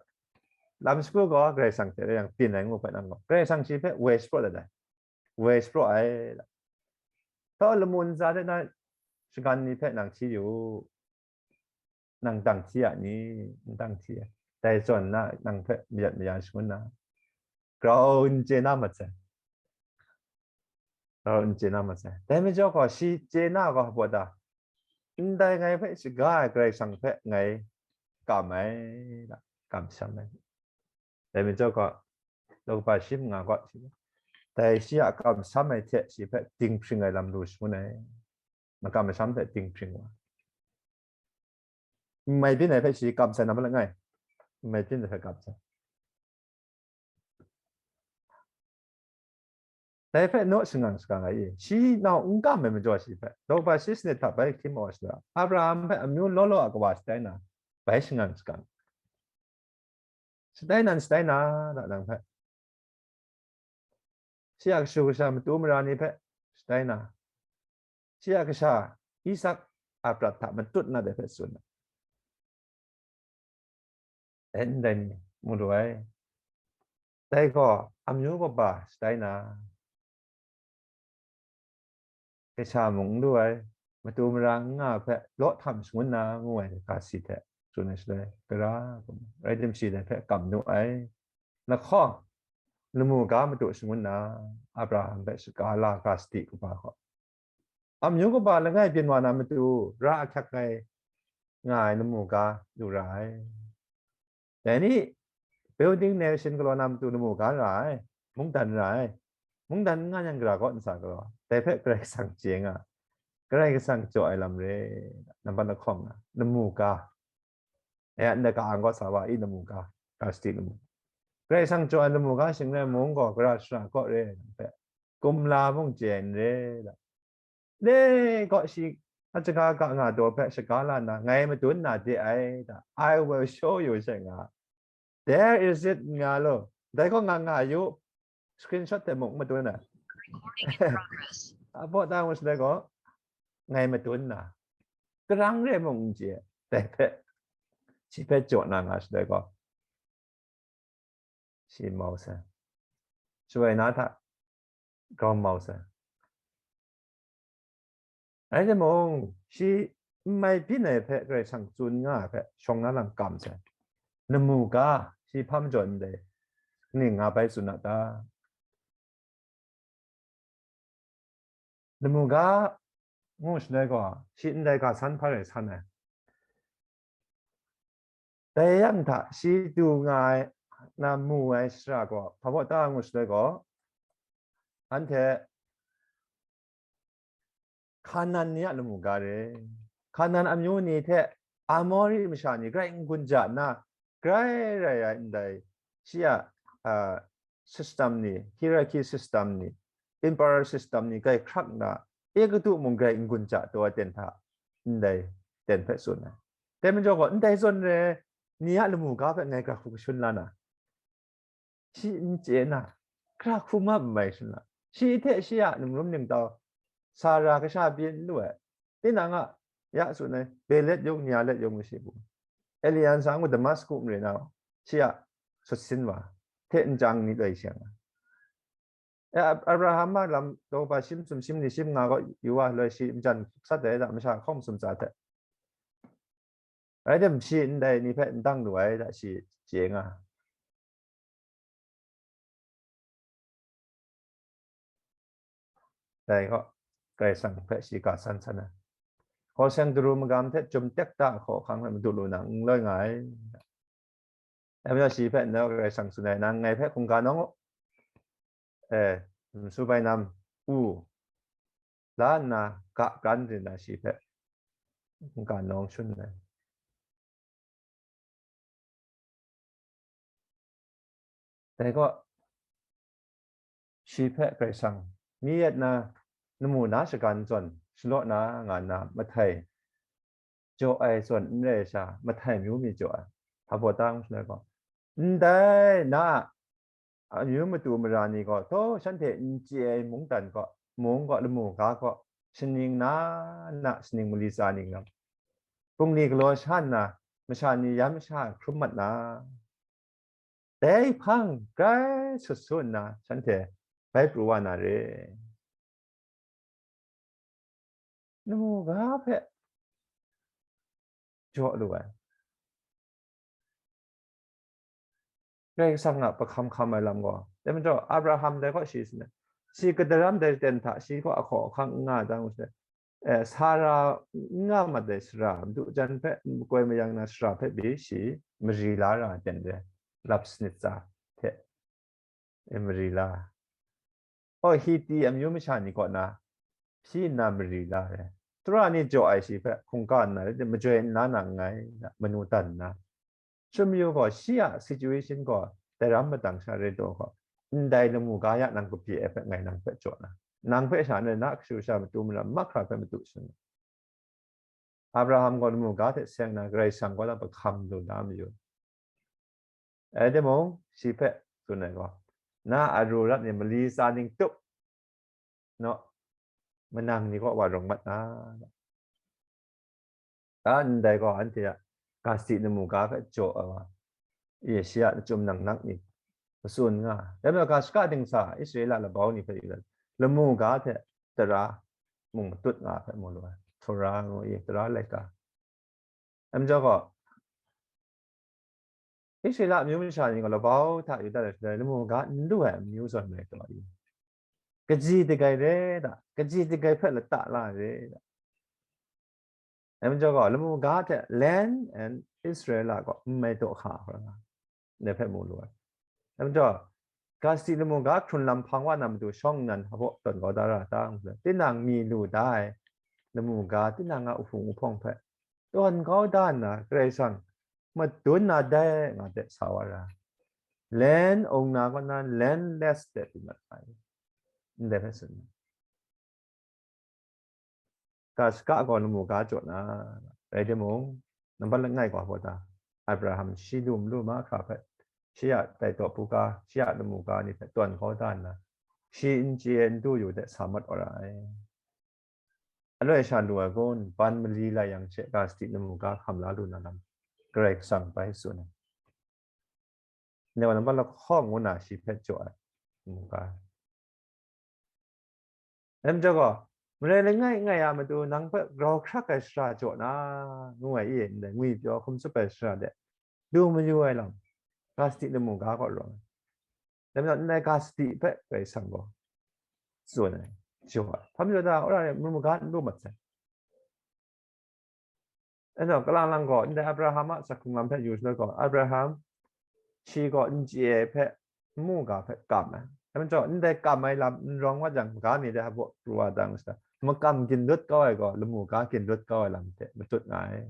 Lam shagu gaw Karai Kasang hte rai yang byin ai ngu hpe nang gaw, Karai Kasang shi hpe woi shapraw dat ai. Woi shapraw ai. Htaw lamu ntsa hte na shagan ni hpe nang hti yu. Nang dang hti a ni? N dang hti ai. Dai zawn na nang hpe mayat maya shangun na, grau n chye na mat sai. Grau n chye na mat sai. Dai majaw gaw, shi chye na gaw, hpa ta? Ndai ngai hpe shaga ai Karai Kasang hpe ngai kam ai, kam sham ai. Dai majaw gaw, Lawkpa shi manga gaw, dai shi a kamsham ai hte shi hpe dinghpring ai lam lu shangun ai. Makam masham hte dinghpring wa. N mai byin ai hpe shi kam sai na ma langai. N mai byin ai hpe kam sai. Dai hpe naw shangang shagang ai i, shi nau n kam ai majaw shi hpe, Lawkpa shi sanit hta bai hkrim wa shada, Abraham hpe amyu law law a kawa shatai na, bai shangang shagang. Shatai nan shatai na, da nang hpe. Shi a kashu kasha matu mara ni hpe shatai na, shi a kasha Isak a prat hta matut na de hpe tsun ai. Ndai ni mu lu ai. Dai gaw amyu kaba shatai na, kasha mung n lu ai, matu mara n nga hpe law htam shangun na ngu ai ga si hte tsun ai shaloi, gara, rai timshi dai hpe kam nu ai. Lahkawng, lamu ga matu shangun na, Abraham hpe shaga la ga sadi kaba gaw, amyu kaba langai byin wa na matu ra ahkyak ai nga ai lamu ga lu ra ai. Dai ni, building nation galaw na matu lamu ga ra ai, mungdan ra ai. Mungdan n nga yang gara kaw n sa galaw, dai hpe Karai Kasang chye nga, Karai Kasang jaw ai lam re, nambat lahkawng na, lamu ga. E, ndai ka-ang gaw sa wa i, lamu ga, ga sadi lamu. Karai Kasang jaw ai lamu ga shing rai mung gaw, gara shara kaw re, hpe, kumla mung chye ai n re, da. Le gaw shi, a hkra ga nga daw hpe shaga la nna, ngai madun na de ai, da. I will show you, she nga. There is it, nga lo. Dai gaw nga nga yu. Screenshot hte mung madun ai. Recording in progress. A baw ta ngu shaloi gaw, ngai madun na, karang re mung n chye, dai hpe, shi hpe jaw na nga shaloi gaw, shi mau sai. Shaloi na hta grau mau sai. Rai timung, shi n mai byin ai hpe Karai Kasang tsun nga ai hpe shawng na lam kam sai. Lamu ga, shi hpa majaw ndai ning nga bai tsun a ta? Lamu ga ngu shaloi gaw, shi ndai ga san hpa rai san ai. Dai yang hta shi du nga ai, na mu ai shara gaw, hpa baw ta ngu shaloi gaw, anhte Hkanan ni a lamu ga re. Hkanan amyu ni hte Amori masha ni grai n-gun ja nna, grai rai ai ndai, shi a, a, system ni, hierarchy system ni, emperor system ni grai hkrak nna, Egutu mung grai n-gun ja taw ai ten hta, ndai ten hpe tsun ai. Dai majaw gaw, ndai zawn re ai ni a lamu ga hpe ngai gara hku kashun la na, shi n chye na, gara hku map n mai shin la, shi hte shi a ningrum ningtau, Sara kasha byin n lu ai, tinang a, ya tsun ai, Belet yung, Nialet yung shi bu, Elian sa ngu Damasku mare na, shi a sut sin wa hte nchyang ni loi shang ai. E, Ab- Abraham a lam daw ba shim sum shim ni shim nga gaw yu wa loi shi njan sat ai da, masha hkawng sumtsa hte. Rai tim, shi ndai ni hpe n dang lu ai da, shi chye nga. Dai gaw, Karai Kasang hpe shi ga san san ai. Hkaw seng daru magam hte chyum tek ta hkaw hkang hpe madu lu na n loi nga ai. Dai majaw shi hpe ndai Karai Kasang tsun ai, "Nang ngai hpe hkungga nawng u, e, nsu bai nam u," la nna ga kran rin na shi hpe hkungga nawng shun ai. Dai gaw, shi hpe Karai Kasang, mi yet na, lamu na shagan zawn, shalaw na nga nna, mahtai jaw ai zawn n rai sha, mahtai myu mi jaw ai, hpa baw ta ngu shaloi gaw, ndai na a amyu matu mara ni gaw, taw shanhte n chye ai mungdan kaw, mung kaw, lamu ga kaw, shaning na na, shaning mali tsa ning lam, bungli galaw sha nna, masha ni yan masha hkrum mat na, dai hpang grai sut su nna, shanhte bai pru wa na re. Lamu ga hpe jaw lu ai. Karai Kasang a pahkam hkam ai lam gaw, dai majaw, Abraham dai gaw shi tsun ai, shi kadaram dai ten hta, shi gaw ahkaw ahkang n nga ai, dang e, Sara n nga mat ai sara, madu jan hpe makoi mayang na sara hpe pyi shi mari la ra ai ten re, lap sanit tsa hte e mari la. O, Hiti amyu masha ni kaw na, shi nna mari la ai. Tara ni jaw ai shi hpe hkungga nna, majoi n la na nngai, manu dan nna, Shum yu gaw, shi a situation gaw, daram madang sha rai taw gaw, ndai lamu ga ya nang kapye ai hpe ngai nang hpe jaw na, nang hpe sha na, na kashu sha matu mara mahkra hpe matu sung. Abraham gaw lamu ga hte seng na, Karai Kasang gaw la pahkam lu na mayu. Rai timung, shi hpe tsun ai gaw, na aru rat ni mali tsa ning tup, naw, manang ni kaw wa rawng mat na. A ndai gaw anhte a Gasti lamu ga hpe jaw ai wa, Asia chyum nang nak ni matsun nga. Dai majaw, ga shaka dingsa Israela labau ni hpe yu dan, lamu ga hte tara mung matut nga hpe mu lu ai. Tora ngu i, tara laika. Dai majaw gaw, Israela amyu masha ni gaw labau hta yu dat ai shaloi, lamu ga n lu ai amyu zawn rai taw i, kaji dagai re da, kaji dagai hpe lata la ai re da. Dai majaw gaw, lamu ga hte land and Israela gaw n mai taw hka hkra nga, ndai hpe mu lu ai. Dai majaw, Gasti lamu ga hkrun lam hpang wa na matu shawng nnan hpabaw tawn kau da ra ta? Tinang mi lu da ai lamu ga, tinang a uhpung uhpawng hpe tawn kau da nna, Karai Kasang madun na dai nga de sa wa ra, land owner kaw na landless de pyi mat ai, ndai hpe tsun ai. Ga shaka gaw lamu ga jaw na, rai timung, nambat langai gaw hpaw ta, Abraham shi lu malu mahkra hpe, shi a tai taw buga, shi a lamu ga ni hpe tawn kau da nna, shi n chye n du yu de sa mat wa ra ai. Aloi sha lu ai kun, ban mali lai yang she, Gasti lamu ga hkam la lu na lam, Karai Kasang bai tsun ai. Ndai wa nambat lahkawng ngu na shi hpe jaw ai, lamu ga. Dai majaw gaw, marai langai ngai a matu nang hpe grau hkrak ai shara jaw na, ngu ai e, ndai ngwi pyaw hkum tsup ai shara de, du mayu ai lam, Gasti lamu ga kaw rawng ai. Dai majaw, ndai Gasti hpe Karai Kasang gaw tsun ai, jaw ai. Hpa majaw da, wora e, lamu ga n lu mat sai. Anhte kalang lang gaw, ndai Abraham a sak hkrung lam hpe yu shaloi gaw, Abraham shi gaw n chye ai hpe, nmu ga hpe kam ai. Dai majaw, ndai kam ai lam n rawng wa jang, ga mi de hpabaw pru wa dang sha, makam ginlut kau ai gaw, lamu ga ginlut kau ai lam hte matut nga ai.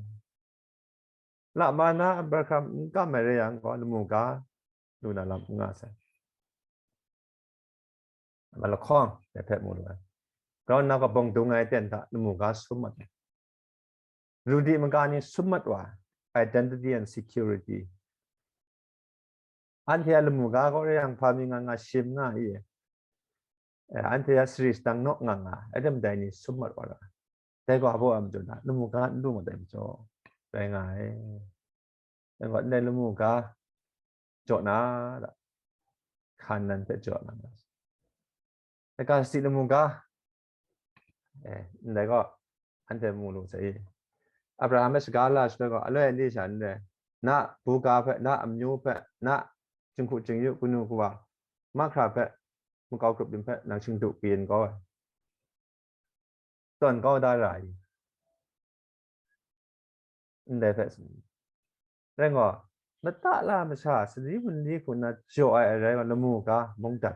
Lama na Abraham n kam ai rai yang gaw, lamu ga lu na lam n nga sai. malahkawng dai hpe mu lu ai. Grau nna gaw bawng dung ai aten hta lamu ga sum mat ai. Ru di maga ni sum mat wa ai, identity and security. Anhte a lamu ga gaw rai yang, hpa mi nga nga shim nga i, eh, anhte a sari sadang naw nga nga ai, dai ni sum mat wa ra ai. Dai gaw abaw a majaw na, lamu ga n lu mat ai majaw rai nga ai. Dai gaw ndai lamu ga jaw na, hkan nan hpe jaw na, dai ga sadi lamu ga, eh, ndai gaw anhte mu lu sai. Abraham hpe shaga la shaloi gaw, aloi anli sha ndai, na buga hpe, na amyu hpe, na jinghku jingyu kanu kawa mahkra hpe, makau grup yin hpe nang shingdu kayin kau ai, tawn kau da ra ai, ndai hpe tsun. Rai gaw, lata la masha sadi bungli hku na jaw ai, arai gaw lamu ga mungdan,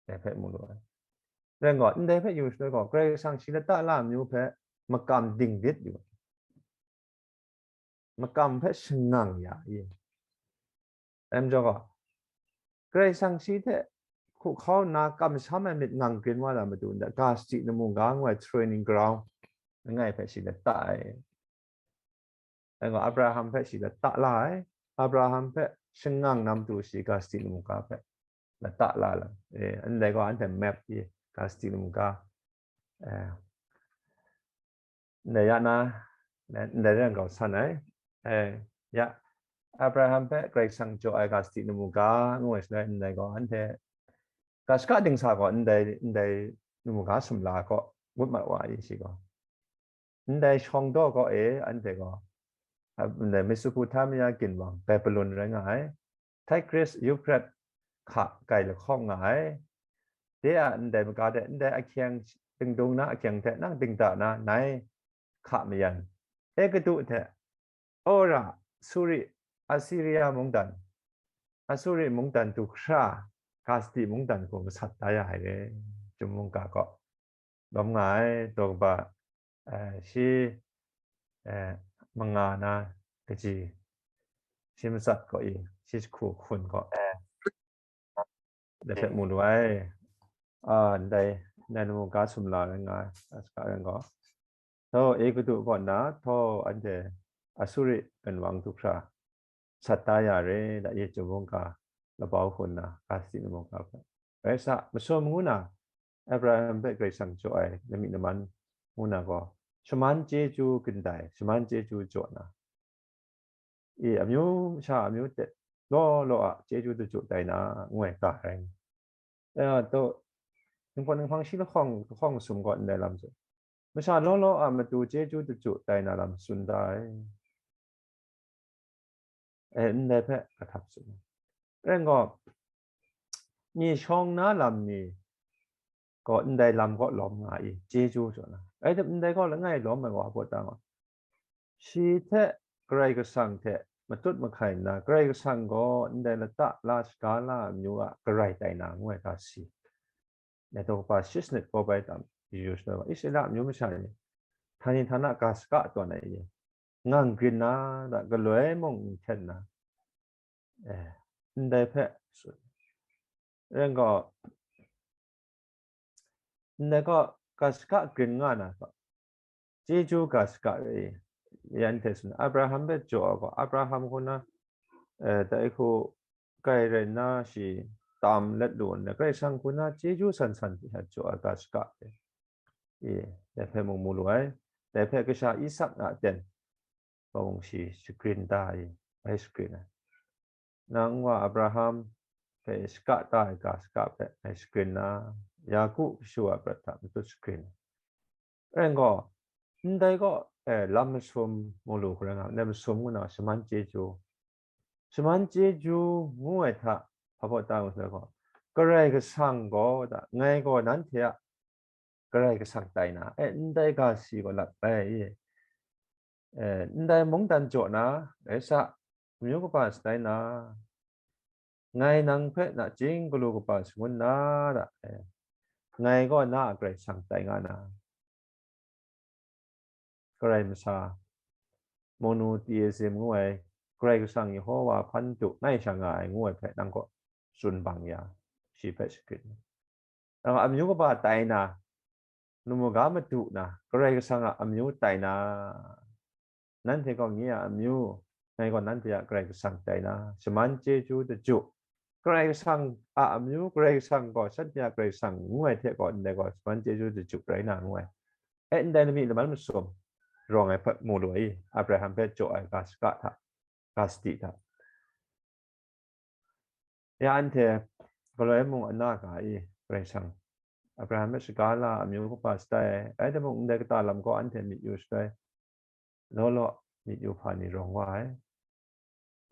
dai hpe mu lu ai. Rai gaw, ndai hpe yu shaloi gaw, Karai Kasang shi lata la amyu hpe makam dinglit yu ai. Makam hpe shangang ya i. Dai majaw gaw, Karai Kasang shi hte hku hkau nna kamsham ai myit ngang grin wa na matu nta, ga sadi lamu ga ngu ai training ground langai hpe shi lata ai. Dai gaw, Abraham hpe shi lata la ai. Abraham hpe shangang na matu shi ga sadi lamu ga hpe lata la lam. Eh, ndai gaw anhte map i, ga sadi lamu ga, eh, ndai ya na, ndai rai kau san ai. Eh, ya, Abraham hpe Karai Kasang jaw ai ga sadi lamu ga ngu ai shaloi, ndai gaw anhte ga shaka dingsa gaw ndai, ndai lamu ga sumla gaw ngut mat wa i shi gaw. Ndai shawng daw kaw e anhte gaw, a, ndai Mesopotamia ginwang Babylon rai nga ai, Tigris Euphrates hka gai lahkawng nga ai. De a ndai maga de, ndai ahkyeng, dingdung na ahkyeng hte nang dingda na nai hka mayan, Egutu hte Ora, Suri, Assyria mungdan, Asuri mungdan du hkra, Kasti mungdan hku masat da ya ai re, Chyum mungga kaw. Lawm nga ai, daw kaba, eh, shi, eh, manga na kaji, shi matsat kaw i, shi jahku hkun kaw, eh, dai hpe mu lu ai. Ah, ndai, ndai lamu ga sumla rai nga ai, ga sumla rai nga. Thaw, Egutu kaw na, thaw, anhte Asuri ginwang du hkra, sat da ya re, da, Egutu mungga labau hkun na, Kasti mungga hpe. Rai sa, masum ngu na, Abraham hpe Karai Kasang jaw ai, nami naman ngu na gaw, shaman chyeju gindai, shaman chyeju jaw na, e, amyu sha amyu hte law law a chyeju daju tai na, ngu ai ga rai nga. Ya, taw, Jinghpaw Jinghpang shi lahkawng, lahkawng sum gaw ndai lam tsun. Masha law law a matu chyeju daju tai na lam tsun da ai. E, ndai hpe kahtap tsun. Rai gaw, ni shawng na lam ni gaw ndai lam kaw lawm nga i, chyeju jaw na. Rai tim, ndai gaw langai lawm ai wa baw ta nga. Shi hte Karai Kasang hte matut mahkai nna, Karai Kasang gaw ndai lata la shaga la ai amyu a Karai tai na ngu ai ga si. Ngai daw kaba shi sanit kawp ai tam yu shaloi wa, Israela amyu masha ni, htani htana ga shaka tawn ai ni, ngang grin na, da, galoi mung n hten na, eh, ndai hpe tsun. Rai gaw, ndai gaw ga shaka grin nga na gaw, chyeju ga shaka re, yan hte tsun, Abraham hpe jaw ai gaw, Abraham hku na, eh, dai hku kai rai nna shi tam let lu nna, Karai Kasang hku na chyeju san san hte sha jaw ai ga shaka re. E, dai hpe mung mu lu ai. Dai hpe kasha Isak a ten, pawng shi shagrin da ai, bai shagrin ai. Nang wa Abraham hpe shaka ta ai ga shaka hpe ngai shagrin na, Yaku kashu a prat hta matut shagrin ai. Rai gaw, ndai gaw, eh, lam masum mu lu hkra nga, ndai masum ngu na shaman chyeju. Shaman chyeju ngu ai hta, hpa baw ta ngu sai gaw, Karai Kasang gaw, da, ngai gaw nanhte a Karai Kasang tai na, e, ndai ga si gaw lat bai, e, ndai mungdan jaw na, rai sa, amyu kaba shatai na, ngai nang hpe nachying galu kaba shangun na, da, e, ngai gaw na a Karai Kasang tai nga na, Karai masha, monotheism ngu ai, Karai Kasang Yehowa hpan du ngai sha nga ai ngu ai hpe nang kaw tsun bang ya, shi hpe shagrit. Nang amyu kaba tai na, lamu ga madu na, Karai Kasang a amyu tai na, nanhte gaw nye a amyu, ngai gaw nanhte a Karai Kasang tai na, shaman chyeju daju, Karai Kasang a amyu, Karai Kasang gaw shanhte a Karai Kasang ngu ai hte gaw, ndai gaw shaman chyeju daju rai na ngu ai. E, ndai lami laman masum rawng ai hpe mu lu ai, Abraham hpe jaw ai ga shaka hta, ga sadi hta. Ya anhte galoi mung ana ga i, Karai Kasang Abraham hpe shaga la, amyu kaba shatai ai, rai timung, ndai kata lam gaw anhte myit yu shatai, law law myit yu hpa ni rawng wa ai.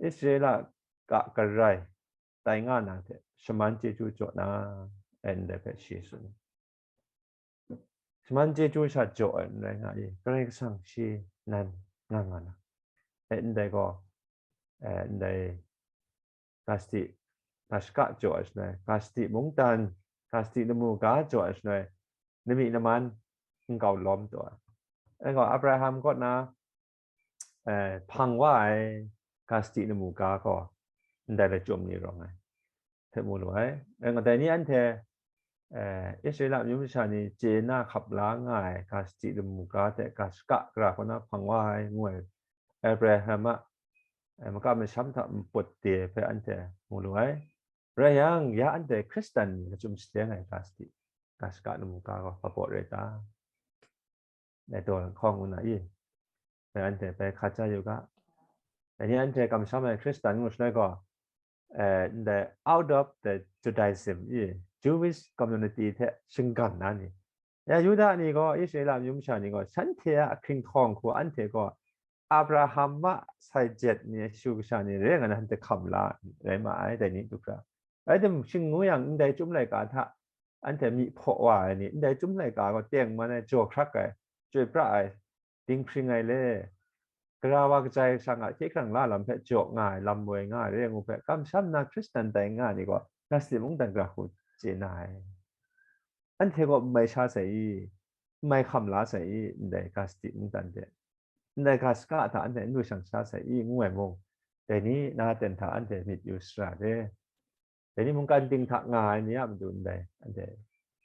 Israela ga karai tai nga na hte shaman chyeju jaw na, ai ndai hpe shi tsun. Shaman chyeju sha jaw ai n rai nga i, Karai Kasang shi nan nga nga na. E, ndai gaw, e, ndai ga sadi, ga shaka jaw ai shaloi, ga sadi mungdan, ga sadi lamu ga jaw ai shaloi, lami laman nkau lawm taw ai. Anhte gaw Abraham kaw na, eh, hpang wa ai ga sadi lamu ga gaw ndai lachyum ni rawng ai hpe mu lu ai. Anhte dai ni anhte, eh, Israela amyu masha ni chye na hkap la nga ai ga sadi lamu ga hte ga shaka gara kaw na hpang wa ai ngu ai Abraham a, eh, makam masham hta nput de hpe anhte mu lu ai. Rai yang, ya anhte Hkristan ni lachyum shaleng ai ga sadi, ga shaka lamu ga gaw hpa baw rai ta? Dai daw hkawng ngu na i? Dai anhte bai hkat ja yu ga. Dai ni anhte kamsham ai Hkristan ngu shaloi gaw, eh, ndai out of the Judaism i, Jewish community hte shinggan na ni. Ya Yuda ni gaw, Israela amyu masha ni gaw, shanhte a ahkring hkawng hku anhte gaw Abraham a sai jet ni, Ashu kasha ni rai nga na, anhte hkam la rai ma ai, dai ni du hkra. Rai tim, shing ngu yang, ndai chyum laika hta anhte myi hpaw wa ai ni, ndai chyum laika gaw tengman ai, jaw hkrak ai, chyoi pra ai, dinghpring ai le, Gara wa kajai shang a hkye hkrang la lam hpe jaw nga ai, lam woi nga ai, rai ngu hpe, kamsham na Hkristan tai nga ai ni gaw, ga sadi mungdan gara hku chye na ai. Anhte gaw n mai sha sai i, n mai hkam la sai i, ndai ga sadi mungdan de, ndai ga shaka hta anhte n lu shang sha sai i, ngu ai mung, dai ni na ten hta anhte myit yu sara de. Dai ni mungkan ting hta nga ai ni a matu ndai, anhte,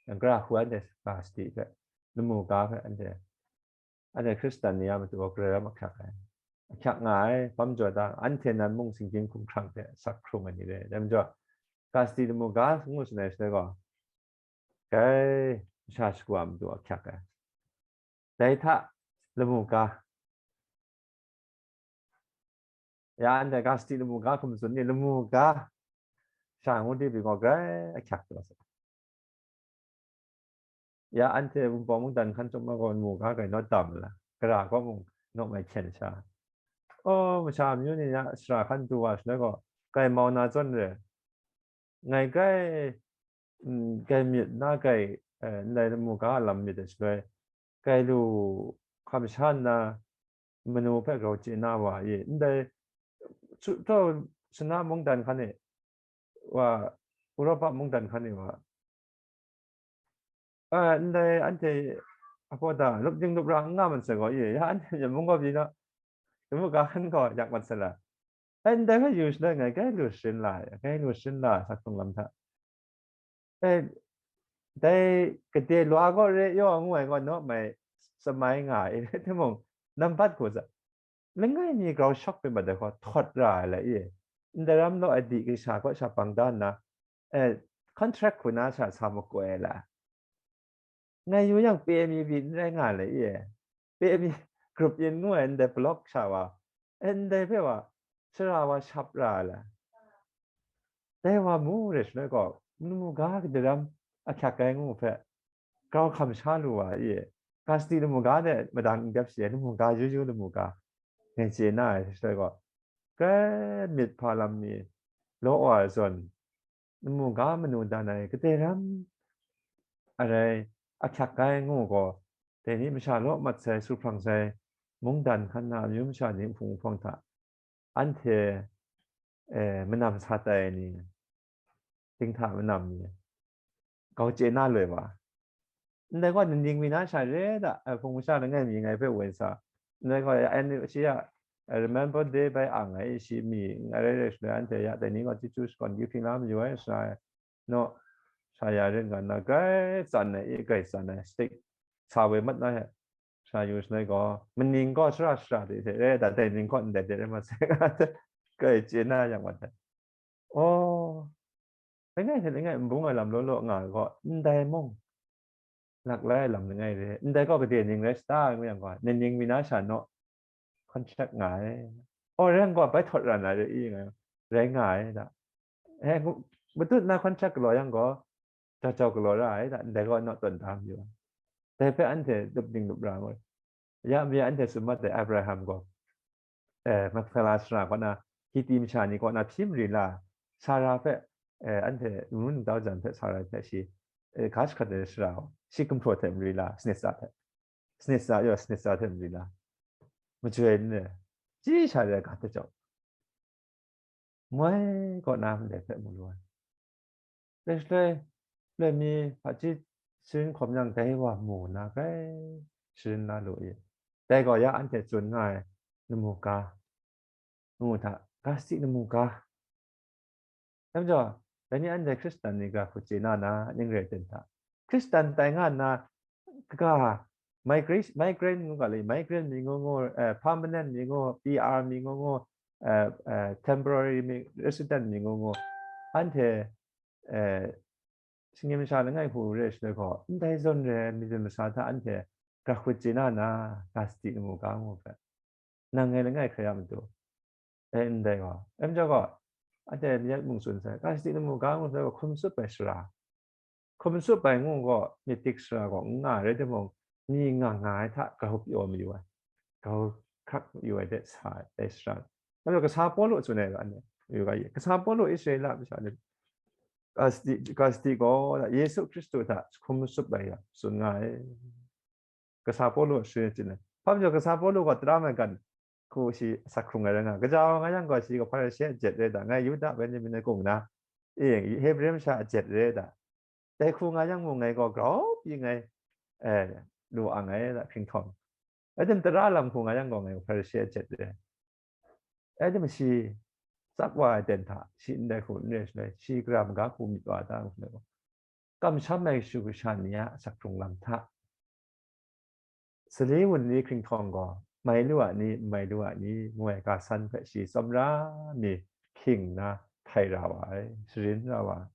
yang gara hku anhte ga sadi hpe, lamu ga hpe anhte, anhte Hkristan ni a matu gaw Karai ram ahkyak ai. Ahkyak nga ai, hpam jaw da, anhte nan mung singgyim hkumhkrang hte asak hkrung ai ni re ai. Dai majaw, ga sadi lamu ga ngu shaloi shaloi gaw, dai masha shagu a matu ahkyak ai. Dai hta lamu ga, ya anhte ga sadi lamu ga hkum tsun ni, lamu ga sha ngu di pyi gaw, grai ahkyak taw sa. Ya anhte Wunpawng mungdan hkan chyawm ai gaw, lamu ga grai naw dam la, gara gaw mung naw mai hkyen sha. O, masha amyu ni ya sara hkan du wa shaloi gaw, grai mau na zawn re, ngai grai, mm, grai myit na grai, eh, ndai lamu ga a lam myit ai shaloi, grai lu hkam sha nna, manu hpe grau chye na wa i, ndai su-, taw, Suna mungdan hkan e wa, Europa mungdan hkan e wa, a, ndai anhte a hpaw da, lup ding lup ra n nga mat sai gaw i, ya anhte mung gaw pyi na, lamu ga hkan gaw yak mat sai la. Ai, ndai hpe yu shaloi ngai grai lu sharin la, grai lu sharin la, sak hkrung lam hta. E, dai gade lwa gaw re yaw ngu ai gaw naw mai shamai nga ai, rai timung, nambat hku sa, langai mi grau shawk pyi mat ai gaw htawt ra ai la i, ndaram law ai di kasha kaw sha bang da nna, e, contract hku na sha sa makoi ai la. Ngai yu yang, pye mi byin n rai nga le i, pye mi group yin ngu ai ndai block sha wa, ndai hpe wa, sara wa shap ra ai la. Dai wa mu re shaloi gaw, lamu ga gade ram ahkyak ai ngu hpe, grau hkam sha lu wa i, ga sadi lamu ga de madang n dep shi ai, lamu ga yu yu lamu ga, ngai chye na ai shaloi gaw, grai myit hpa lam mi law wa ai zawn, lamu ga manu dan ai gade ram arai ahkyak ai ngu gaw, dai ni masha law mat sai, su hprang sai, mungdan hkan na amyu masha ni nhpung nhpawng hta, anhte, eh, manam sa tai ai ni, dinghta manam ni, grau chye na loi wa. Ndai gaw, nining mi na sha re da, eh, hpung masha langai mi ngai hpe woi sa. Ndai gaw, eh, shi a, eh, remember day bai ang ai, shi mi, ngai rai rai shaloi, anhte ya dai ni gaw chyeju shakawn di hpring la mayu ai, sara ai. No, Shaya rin nga na, grai tsan ai, e grai tsan ai, stick sa woi mat na he, sha yu shanoi gaw, maning gaw shara shara de hte re, da dai ning gaw ndai de re ma sai, grai chye na yang mat ai. Oh, langai hte langai nbung ai lam law law nga ai gaw, ndai mung, lak lai ai lam langai re, ndai gaw gade ning rai sata, ngu yang gaw, naning mi na sha naw, contract nga ai. Oh, rai yang gaw, bai htawt ran ai re i, nga yang, rai nga ai da. Eh, ngu, matut na contract galaw yang gaw, jau jau galaw ra ai da, ndai gaw naw tawn da mayu ai. Dai hpe anhte lup ding lup ra ngu ai. Ya mi anhte tsun mat ai, Abraham gaw, eh, Machpelah sara kaw na, Hiti masha ni kaw na hpyi mari la, Sara hpe, eh, anhte ngu ntau jan hpe Sara hpe shi, eh, ga jahkrat ai sara gaw, shi gumhpraw hte mari la, sanit sa hte, sanit sa, ya, sanit sa hte mari la, majoi n re, chyi sha re ai ga hte jau, moi kaw na ndai hpe mu lu ai. Dai shaloi, loi mi hpaji sharin hkawm yang, dai wa mu na grai sharin la lu i. Dai gaw ya anhte tsun nga ai lamu ga, ngu hta, ga sadi lamu ga. Dai majaw, dai ni anhte Hkristan ni ga hku chye na na, ning rai ten hta. Hkristan tai nga nna, kaga, migration, migrant ngu ga le, migrant mi ngu ngu, eh, permanent mi ngu, P R mi ngu ngu, eh, eh, temporary mi, resident mi ngu ngu, anhte, eh, shinggyim masha langai hku re ai shaloi gaw, ndai zawn re ai myit masa hta anhte ga hku chye na na, ga sadi lamu ga ngu hpe, nang ngai langai hkrai a matu, e, ndai gaw, e, majaw gaw, anhte mayat mung tsun sai, ga sadi lamu ga ngu sai gaw, hkum tsup ai sara, hkum tsup ai ngu gaw, myit dik sara gaw n nga ai rai timung, ni nga nga ai hta grau pyaw mayu ai, grau hkrak mayu ai de sa ai sara. Majaw kasa Pawlu tsun ai ga ni, mayu ga ye, kasa Pawlu Israela masha ni, ga sadi, ga sadi gaw, Yesu Hkristu hta hkum tsup ai yang tsun nga ai. Kasa Pawlu sharin achyin ai. Hpa majaw kasa Pawlu gaw tara maigan hku shi asak hkrung ai rai nga, gaja wa nga yang gaw, shi gaw Hparishe a jet rai da, ngai Yuda Benjamin ai kung na, e, Hebre masha a jet rai da, dai hku nga yang mung ngai gaw grau pyi ngai, eh, lu ang ai da, hkringhtawng. Rai tim, tara lam hku nga yang gaw ngai gaw Hparishe a jet rai. Rai tim, shi tsap wa ai ten hta shi ndai hku n re shaloi, shi gara maga hku myit wa ta ngu shaloi gaw, kamsham ai kashu kasha ni a asak hkrung lam hta, sali wunli hkringhtawng gaw, mai lu a ni, n mai lu a ni, ngu ai ga san hpe shi tsawmra mi hkying nna htai ra wa ai, sharin ra wa ai.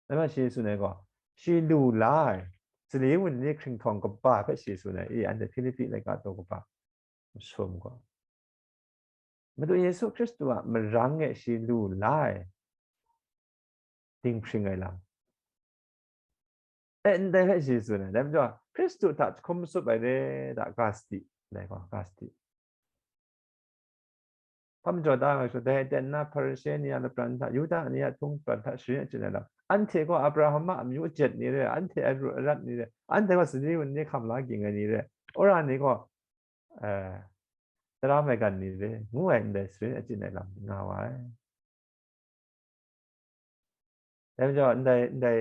Dai majaw shi tsun ai gaw, shi lu la ai, sali wunli hkringhtawng kaba hpe shi tsun ai, i, anhte Hpilipi laika daw kaba masum gaw, Madu Yesu Hkristu a marang e shi lu la ai dinghpring ai lam, e, ndai hpe shi tsun ai. Dai majaw, Hkristu hta jahkum matsup ai re da, ga sadi, ndai gaw, ga sadi. Hpa majaw da nga, dai aten na Hparishe ni a lapran hta, Yuda ni a htung lapran hta sharin achyin ai lam, anhte gaw Abraham a amyu ajet ni re, anhte a ru arat ni re, anhte gaw sali wunli hkam la ging ai ni re, wora ni gaw, eh, tara maigan ni re, ngu ai ndai sharin achyin ai lam nga wa ai. Dai majaw, ndai, ndai,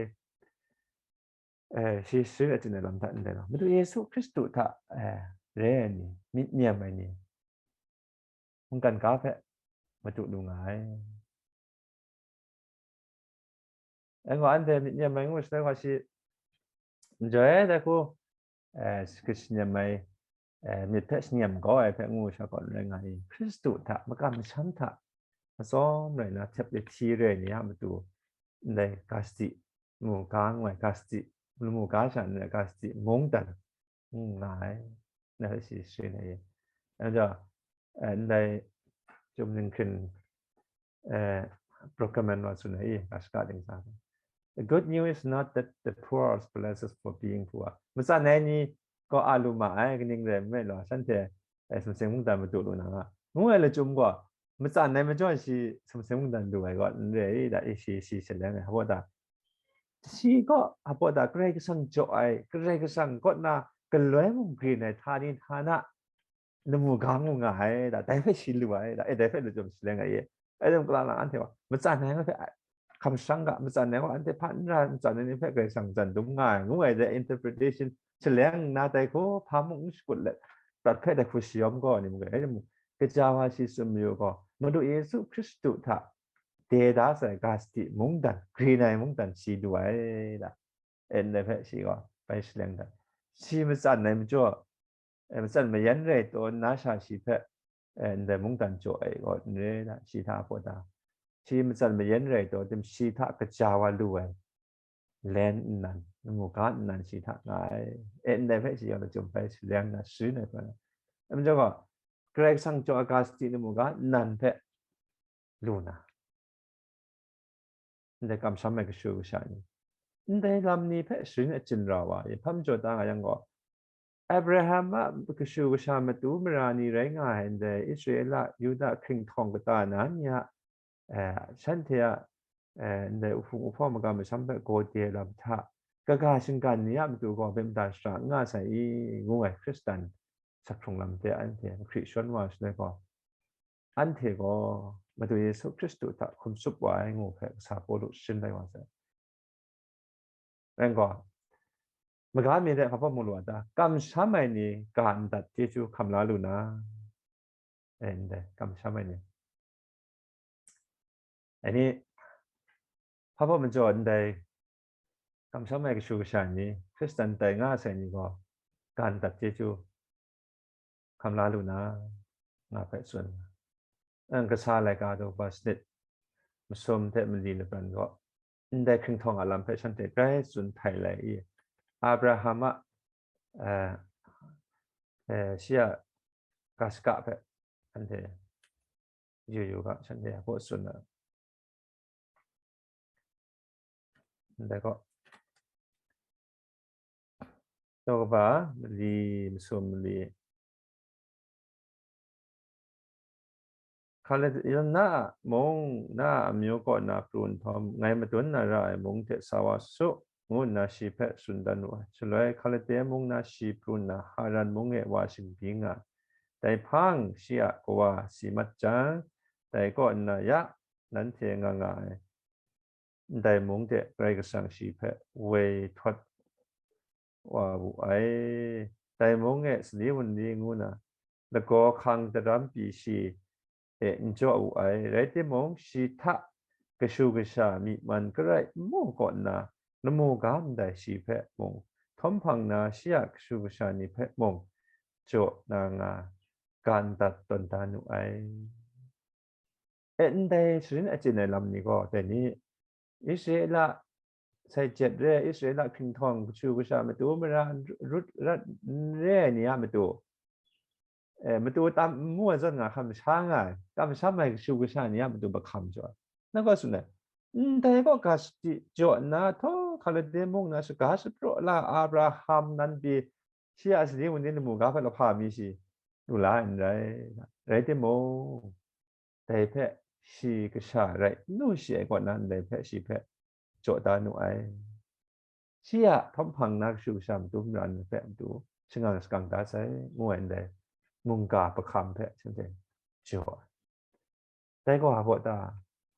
eh, shi sharin achyin ai lam hta ndai gaw, Madu Yesu Hkristu hta, eh, re ai ni, myit nem ai ni, mungkan ga hpe madu lu nga ai. Anhte myit nem ai ngu shaloi gaw, shi n joi ai dai hku, eh, shi hkrit shi nem ai, eh, myit hpe shi nem kau ai hpe ngu sha gaw n rai nga i, Hkristu hta, makam masham hta, atsawm rai na, htyep ai hti re ai ni a matu, ndai ga sadi, mu ga ngu ai ga sadi, lamu ga sha n rai, ga sadi mungdan, n nga ai, na shi sharin ai. Anhte, eh, ndai Chyum Ninghkring, eh, Brockman wa tsun ai, ga shaka ding sa. The good news is not that the poor are blessed for being poor. Matsan ai ni gaw a lu ma ai, kaning rai nme law, shanhte, eh, sumsing mungdan madu lu na nga, ngu ai lachyum gaw, matsan ai majaw shi sumsing mungdan lu ai gaw n re i, da, i shi, shi shaleng ai, hpa da, shi gaw, hpa da, Karai Kasang jaw ai, Karai Kasang kaw na galoi mung grin ai htani htana, lamu ga ngu nga ai, da, dai hpe shi lu ai, da, e, dai hpe lachyum shaleng ai e. E, dum kala lang anhte gaw, matsan ai hpe, hkam shang ga, matsan ai gaw anhte hpa n ra, matsan ai ni hpe Karai Kasang jan dum nga ai, ngu ai dai interpretation shaleng nna, dai hku hpa mung n shakut let, prat hpe dai hku shayawm gaw ni mung, e, dum, gaja wa shi tsun mayu gaw, Madu Yesu Hkristu hta de da sai ga sadi mungdan, grin ai mungdan shi lu ai, da. E, ndai hpe shi gaw bai shaleng dat. Shi matsan ai majaw, e, matsan mayan rai taw nna sha shi hpe, e, ndai mungdan jaw ai gaw n re ai, shi hta hpaw ta. Shi matsan mayan rai taw tim shi hta kaja wa lu ai len nnan, lamu ga nnan shi hta nga ai. E, ndai hpe shi yawng lachyum bai shaleng na sharin ai hpe na. Dai majaw gaw, Karai Kasang jaw ai ga sadi lamu ga nnan hpe lu na, ndai kamsham ai kashu kasha ni, ndai lam ni hpe sharin achyin rau wa, yahpam jaw da nga yang gaw, Abraham a kashu kasha matu mara ni rai nga ai ndai Israela, Yuda hkringhtawng kata na ni a, eh, shanhte a, eh, ndai uhpung uhpawng magam masham hpe gaw de lam hta, kaga shinggan ni a matu gaw hpe mada shara n nga sai i, ngu ai Hkristan saphung lam de anhte mahkri shawn wa shaloi gaw, anhte gaw Madu Yesu Hkristu hta hkum tsup wa ai ngu hpe kasa Pawlu sharin bai wa sai. Rai gaw, maga mi hte hpa mu lu a ta? Kamsham ai ni ga ndat chyeju hkam la lu na? E, ndai, kamsham ai ni. Ai ni, hpa majaw ndai, kamsham ai kashu kasha ni, Hkristan tai nga sai ni gaw, ga ndat chyeju hkam la lu na, nga hpe tsun. Nang kasa laika daw ba sanit masum hte mali lapran gaw, ndai hkringhtawng a lam hpe shanhte grai tsun htai lai i, Abraham a, eh, eh, shi a ga shaka hpe shanhte yu yu ga, shanhte a hpaw tsun ai. Ndai gaw, daw kaba mali masum mali. Hkale-, na a mung, na a amyu kaw na pru nhtawm, ngai madun na ra ai mung hte sa wa su, ngu nna shi hpe tsun dan wu ai. Shaloi Hkalde mung na shi pru nna Haran mung e wa shingbyi nga ai. Dai hpang shi a kawa si mat jang, dai kaw nna ya nanhte nga nga ai ndai mung de Karai Kasang shi hpe woi htawt wa wu ai. Dai mung e sali wunli ngu na lagaw hkang daram pyi shi e n jaw wu ai. Rai timung, shi hta kashu kasha myi man karai nmu kaw nna lamu ga ndai shi hpe mung, htawm hpang na shi a kashu kasha ni hpe mung jaw na nga, ga ndat tawn da nu ai. E, ndai sharin achyin ai lam ni gaw, dai ni, Israela sai jet re ai, Israela hkringhtawng kashu kasha matu mara n ru-, rat n re ai ni a matu, e, matu tam n mu ai zawn nga hkam sha nga ai, kamsham ai kashu kasha ni a matu mahkam jaw ai. Nang gaw tsun ai, ndai kaw ga sadi jaw nna, htaw Hkalde mung na shaga shapraw la Abraham nan pyi, shi a sali wunli lamu ga hpe lahpa mi shi lu la ai n rai. Rai timung, dai hpe shi kasha rai n nu shi ai kaw na, ndai hpe shi hpe jaw da nu ai. Shi a htawm hpang na kashu kasha matu mara ni hpe matu shangang shakang da sai, ngu ai ndai mungga mahkam hpe shanhte jaw ai. Dai gaw hpa ta?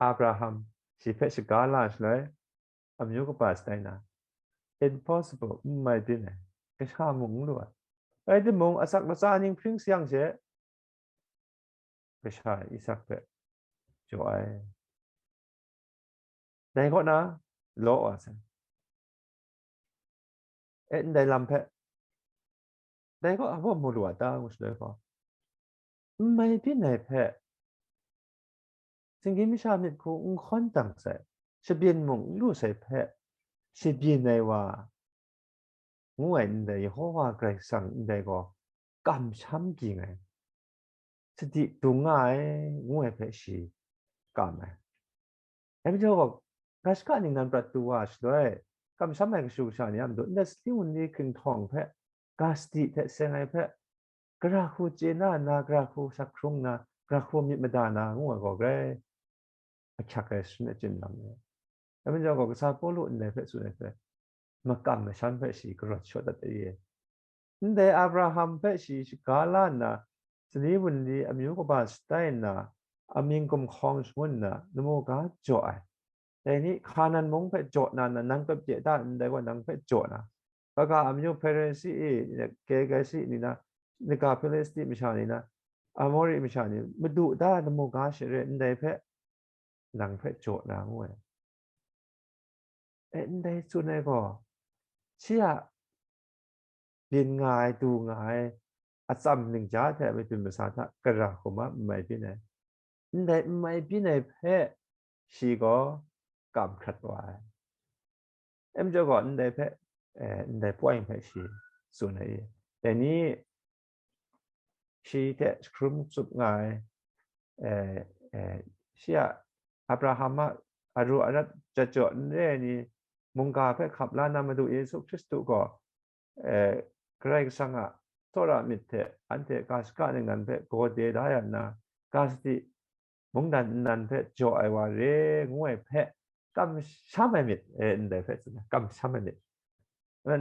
Abraham shi hpe shaga la shaloi, amyu kaba shatai na, impossible, n mai byin ai, kasha mung n lu ai. Rai timung, asak latsa ning hpring sayang she, kasha Isak hpe jaw ai. Dai kaw na, law wa sai. E, ndai lam hpe, dai kaw hpa mu lu a ta, ngu shaloi gaw, n mai byin ai hpe, shinggyim masha myit hku n hkawn dang sai, shabyin mung n lu sai hpe, shabyin ai wa, ngu ai ndai, Yehova Karai Kasang ndai gaw kamsham ging ai, sadi dung nga ai, ngu ai hpe shi kam ai. Dai majaw gaw, ga shaka ningnan prat tu wa shaloi, kamsham ai kashu kasha ni a matu, ndai sali wunli hkringhtawng hpe, ga sadi hte seng ai hpe, gara hku chye na nna, gara hku sak hkrung nna, gara hku myit mada na, ngu ai gaw grai ahkyak ai sharin achyin lam ni. Dai majaw gaw, kasa Pawlu ndai hpe tsun ai hpe, makam mashan hpe shi karawt shaw dat ai. Ndai Abraham hpe shi shaga la nna, sali wunli amyu kaba shatai nna, amying gumhkawng shangun nna, lamu ga jaw ai. Dai ni, Hkanan mung hpe jaw na, na, nang kap chye ta ndai gaw nang hpe jaw na, kaga amyu Hperesi e, Gergesi ni na, nika Hpilisti masha ni na, Amori masha ni, madu ta lamu ga share ndai hpe nang hpe jaw na ngu ai. E, ndai tsun ai gaw, shi a byin nga ai, du nga ai atsam ningja hte madun masa hta gara hkrum a n mai byin ai. Ndai n mai byin ai hpe shi gaw kam hkrat wa ai. Em jaw gaw ndai hpe, eh, ndai point hpe shi tsun ai. Dai ni shi hte hkrum tsup nga ai, eh, eh, shi a Abraham a aru arat jat jaw n re ai ni mungga hpe hkap la na Madu Yesu Hkristu gaw, eh, Karai Kasang a tsawra myit hte anhte ga shaka ningnan hpe gaw de da ya nna, ga sadi mungdan nnan hpe jaw ai wa re ngu ai hpe kamsham ai myit, eh, ndai hpe tsun ai, kamsham ai myit.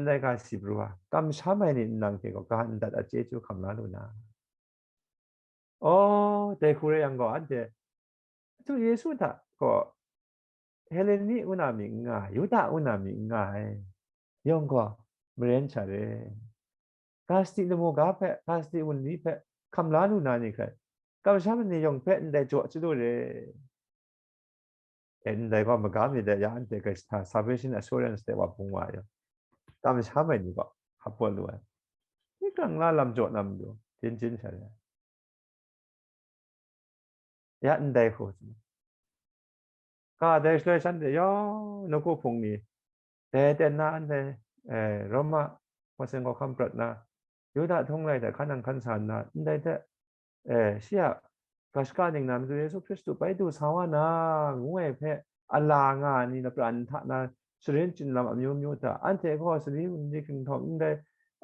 Ndai ga si pru ai, kamsham ai ni nlang hte gaw ga ndat a chyeju hkam la lu na. Oh, dai hku rai yang gaw, anhte, Madu Yesu hta gaw Heleni ngu na mi n nga ai, Yuda ngu na mi n nga ai, yawng gaw maren sha re. Ga sadi lamu ga hpe, ga sadi wunli hpe hkam la lu na ni hkrai, kamsham ai ni yawng hpe ndai jaw chyalu re. E, ndai gaw magam mi de, ya anhte Karai Kasang salvation assurance de wa bung wa ai, kamsham ai ni gaw hkap pawt lu ai. Ni krang la lam jaw na matu, jen jen sha re. Ya ndai hku, ka dai shaloi shanhte yawng nawku hpung ni, dai ten na anhte, eh, Roma hpawseng hkawhkam prat na, Yuda htung lai hte hkan nang hkan sa nna, ndai hte, eh, shi a ga shaka ningnan Madu Yesu Hkristu bai du sa wa na, ngu ai hpe a la nga ai ni lapran hta na, sharin chyinlam amyu myu hta, anhte gaw sadi wunli hkinghtawng ndai,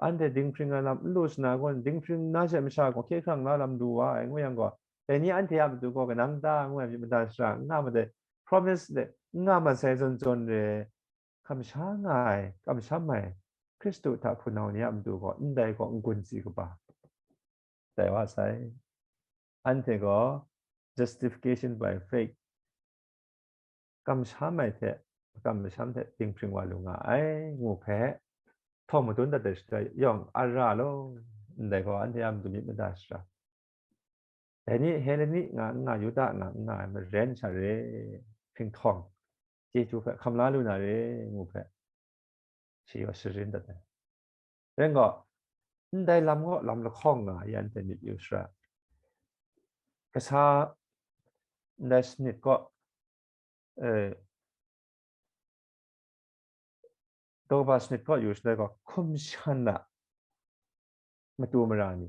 anhte dinghpring ai lam n lu sa na gaw, dinghpring na she masha gaw hkye hkrang la lam du wa ai, ngu yang gaw, dai ni anhte a matu gaw kanang ta ngu ai myit mada shara n nga ma ai, promise de n nga masai zawn zawn re, kamsha nga ai, kamsham ai, Hkristu hta hpunau ni a matu gaw ndai gaw n-gun si kaba tai wa sai. Anhte gaw justification by faith, kamsham ai hte, makam masham hte dinghpring wa lu nga ai, ngu hpe, htawng madun dat ai shaloi yawng a ra law, ndai gaw anhte a matu myit mada shara. Dai ni Heleni nga n nga, Yuda nga n nga ai maren sha re, hpinghkawng chyeju hpe hkam la lu na re, ngu hpe, shi gaw sharin dat ai. Rai gaw, ndai lam gaw lam lahkawng nga yan hte myit yu shara. Kasa ndai sanit gaw, eh, daw kaba sanit kaw yu shaloi gaw, hkum shan a matu mara ni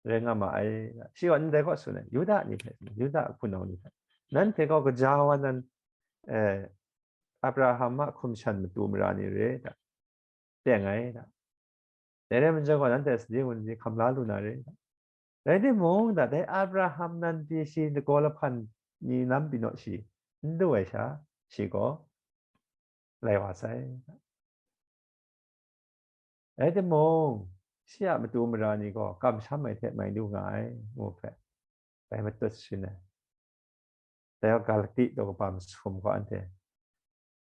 rai nga ma ai. Shi gaw ndai kaw tsun ai, Yuda ni hpe, Yuda hpunau ni hpe, nanhte gaw kaja wa nan, eh, Abraham a hkum shan matu mara ni re da, teng ai da. Dai rai majaw gaw, nanhte sadi wunli hkam la lu na re. Rai timung, dai Abraham nan pyi shi lagaw lahpan ni lam pyi naw shi n du ai sha, shi gaw lai wa sai. Rai timung, shi a matu mara ni gaw kamsham ai hte mai lu nga ai, ngu hpe, bai matut shin ai. Dai gaw Galati daw kaba masum gaw anhte,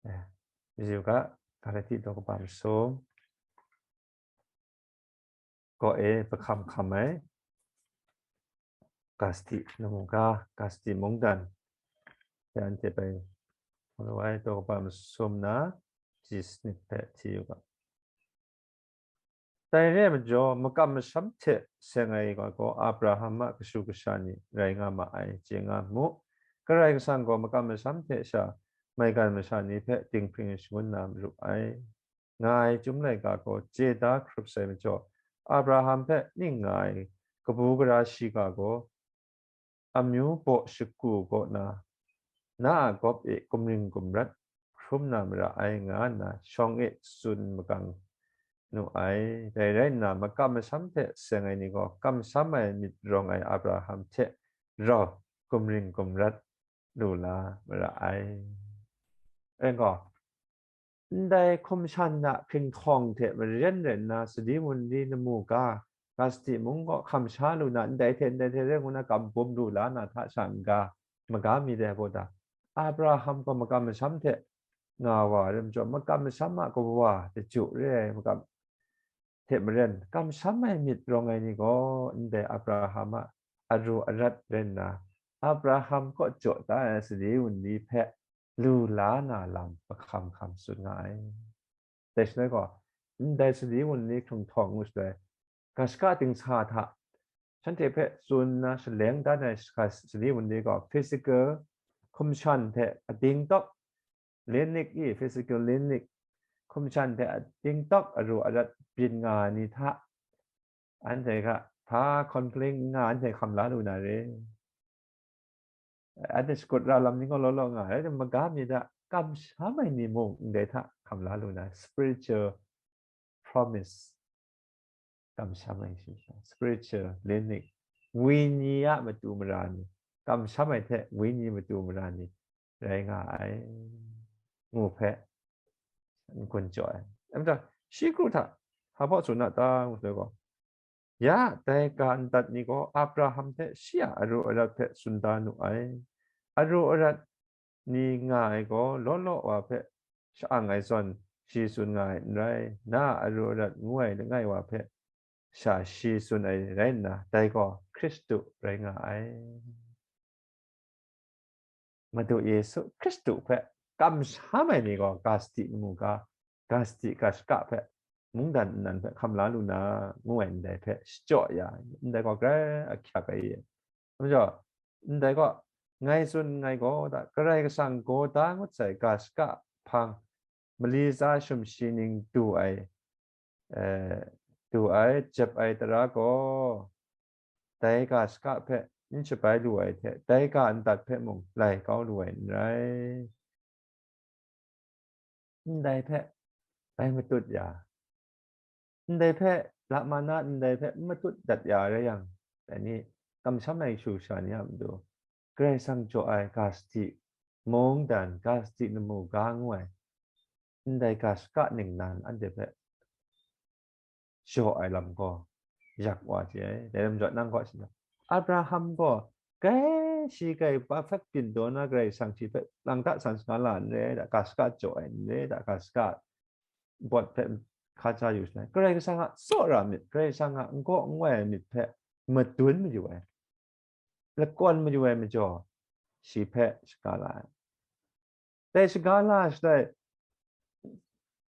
eh, yu ga, Galati daw kaba masum gaw e, hpa hkam hkam ai, Galati lamu ga, Galati mungdan, ya anhte bai, daw kaba masum na, ji sanit hpe hti yu ga. Dai re ai majaw, makam masham hte seng ai wa gaw Abraham a kashu kasha ni rai nga ma ai, chye nga mu. Karai Kasang gaw makam masham hte sha maigan masha ni hpe dinghpring shangun na maru ai, nga ai Chyum laika gaw chye da hkrup sai majaw, Abraham hpe ning nga ai kabu gara shiga gaw, amyu baw shagu kaw na, na a gawp e gumring gumrat hkrum na mara ai, nga nna shawng e tsun magang nu ai. Dai rai nna, makam masham hte seng ai ni gaw, kamsham ai myit rawng ai Abraham hte rau gumring gumrat lu la mara ai. Rai gaw, ndai hkum shan a hpinghkawng hte maren rai nna, sadi wunli lamu ga, Galati mung gaw hkam sha lu na, ndai hte, ndai hte rai ngu na, kam bum lu la na hta sha n-ga, maga mi dai gaw da, Abraham gaw makam masham hte nga wa ai rai majaw, makam masham a kawa daju re ai makam hte maren, kamsham ai myit rawng ai ni gaw, ndai Abraham a aru arat rai nna, Abraham kaw jaw da ai sadi wunli hpe lu la na lam mahkam hkam tsun nga ai. Dai shaloi gaw, ndai sali wunli hkrung htawng ngu shaloi, ga shaka dingsa hta shanhte hpe tsun nna shaleng dan ai sali wunli gaw physical hkum shan hte ading tawk, lineage i physical lineage hkum shan hte ading tawk aru arat byin nga ai ni hta, anhte hta hpa conflict n nga, anhte hkam la lu na re. Anhte shakut ra lam ni gaw law law nga ai, maga mi hta kamsham ai ni mung ndai hta hkam la lu na, spiritual promise, kamsham ai shi, spiritual lineage, wenyi a matu mara ni, kamsham ai hte wenyi matu mara ni rai nga ai, ngu hpe n-gun jaw ai. Majaw, shi kru hta hpa baw tsun a ta ngu sai gaw, ya dai ga ndat ni gaw Abraham hte shi a aru arat hpe tsun da nu ai. Aru arat ni nga ai gaw, law law wa hpe sha-ang ai zawn, shi tsun nga ai n rai, na a aru arat ngu ai langai wa hpe sha shi tsun ai rai nna, dai gaw Hkristu rai nga ai. Madu Yesu Hkristu hpe kamsham ai ni gaw, ga sadi lamu ga, ga sadi ga shaka hpe, mungdan nnan hpe hkam la lu na, ngu ai ndai hpe shachyaw ya ai, ndai gaw grai ahkyak ai. Majaw, ndai gaw, ngai tsun nngai gaw, da, Karai Kasang gaw da ngut sai ga shaka hpang, mali tsa shumshi ning du ai, eh, du ai, jep ai tara gaw, dai ga shaka hpe n shabai lu ai hte, dai ga ndat hpe mung lai kau lu ai n rai. Ndai hpe bai matut ya, ndai hpe la mana ndai hpe n matut dat ya rai yang, dai ni kamsham ai shu sha ni a matu, Karai Kasang jaw ai ga sadi, mungdan ga sadi lamu ga ngu ai, ndai ga shaka ningnan anhte hpe jaw ai lam gaw yak wa chye ai. Dai lam jaw nang kaw shi, Abraham gaw grai shi grai perfect byin taw na, Karai Kasang shi hpe lang da san sanga la n re ai da, ga shaka jaw ai n re ai da, ga shaka bawt hpe hka ja yu sai. Karai Kasang a tsawra myit, Karai Kasang a n gaw n wai ai myit hpe madun mayu ai, lakawn mayu ai majaw, shi hpe shaga la ai. Dai shaga la ai shaloi,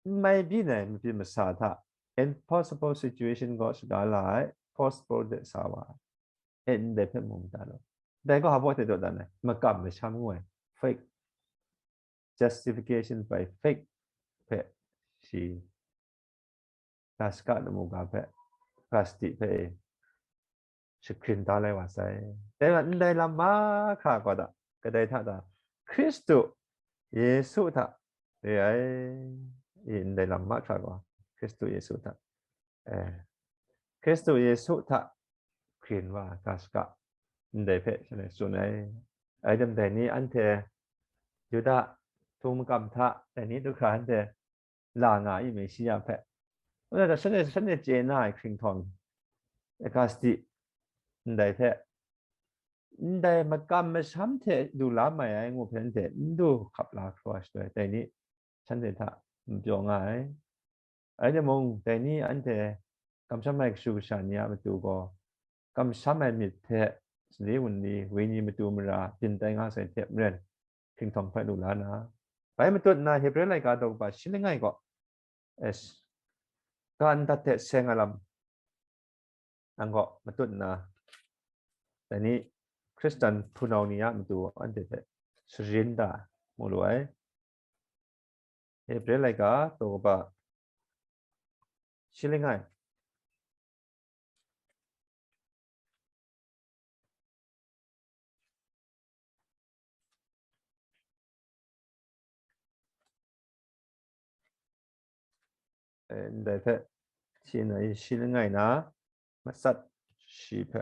n mai byin ai mabyin masa hta, impossible situation gaw shaga la ai, possible de sa wa ai. E, ndai hpe mu mada law. Dai gaw hpa baw hte dawdan ai, makam masham ngu ai, faith, justification by faith hpe shi ga shaka lamu ga hpe, ga sadi hpe e shahkrin da lai wa sai. Dai wa, ndai lam mahkra gaw da, kadai hta da, Hkristu Yesu hta re ai, i, ndai lam mahkra gaw, Hkristu Yesu hta, eh, Hkristu Yesu hta hkrin wa ai ga shaka, ndai hpe shanhte tsun ai. Aidem dai ni anhte Yuda htung makam hta, dai ni du hkra anhte la nga ai Meshia hpe. Nna shanhte, shanhte chye na ai hkringhtawng, ga sadi, ndai hte, ndai makam masham hte du la mai ai ngu hpe anhte n du hkap la hkra ai shaloi, dai ni shanhte hta n pyaw nga ai. Rai timung, dai ni anhte kamsham ai kashu kasha ni a matu gaw, kamsham ai myit hte sali wunli, wenyi matu mara byin tai nga sai hte maren, hkringhtawng hpe lu la na, bai matut nna Hebre laika daw kaba shi langai gaw, es, ga ndat hte seng ai lam, nang gaw matut nna, dai ni Hkristan hpunau ni a matu anhte hpe sharin da mu lu ai. Hebre laika daw kaba shi langai. Eh, ndai hpe shi na, shi langai na matsat shi hpe.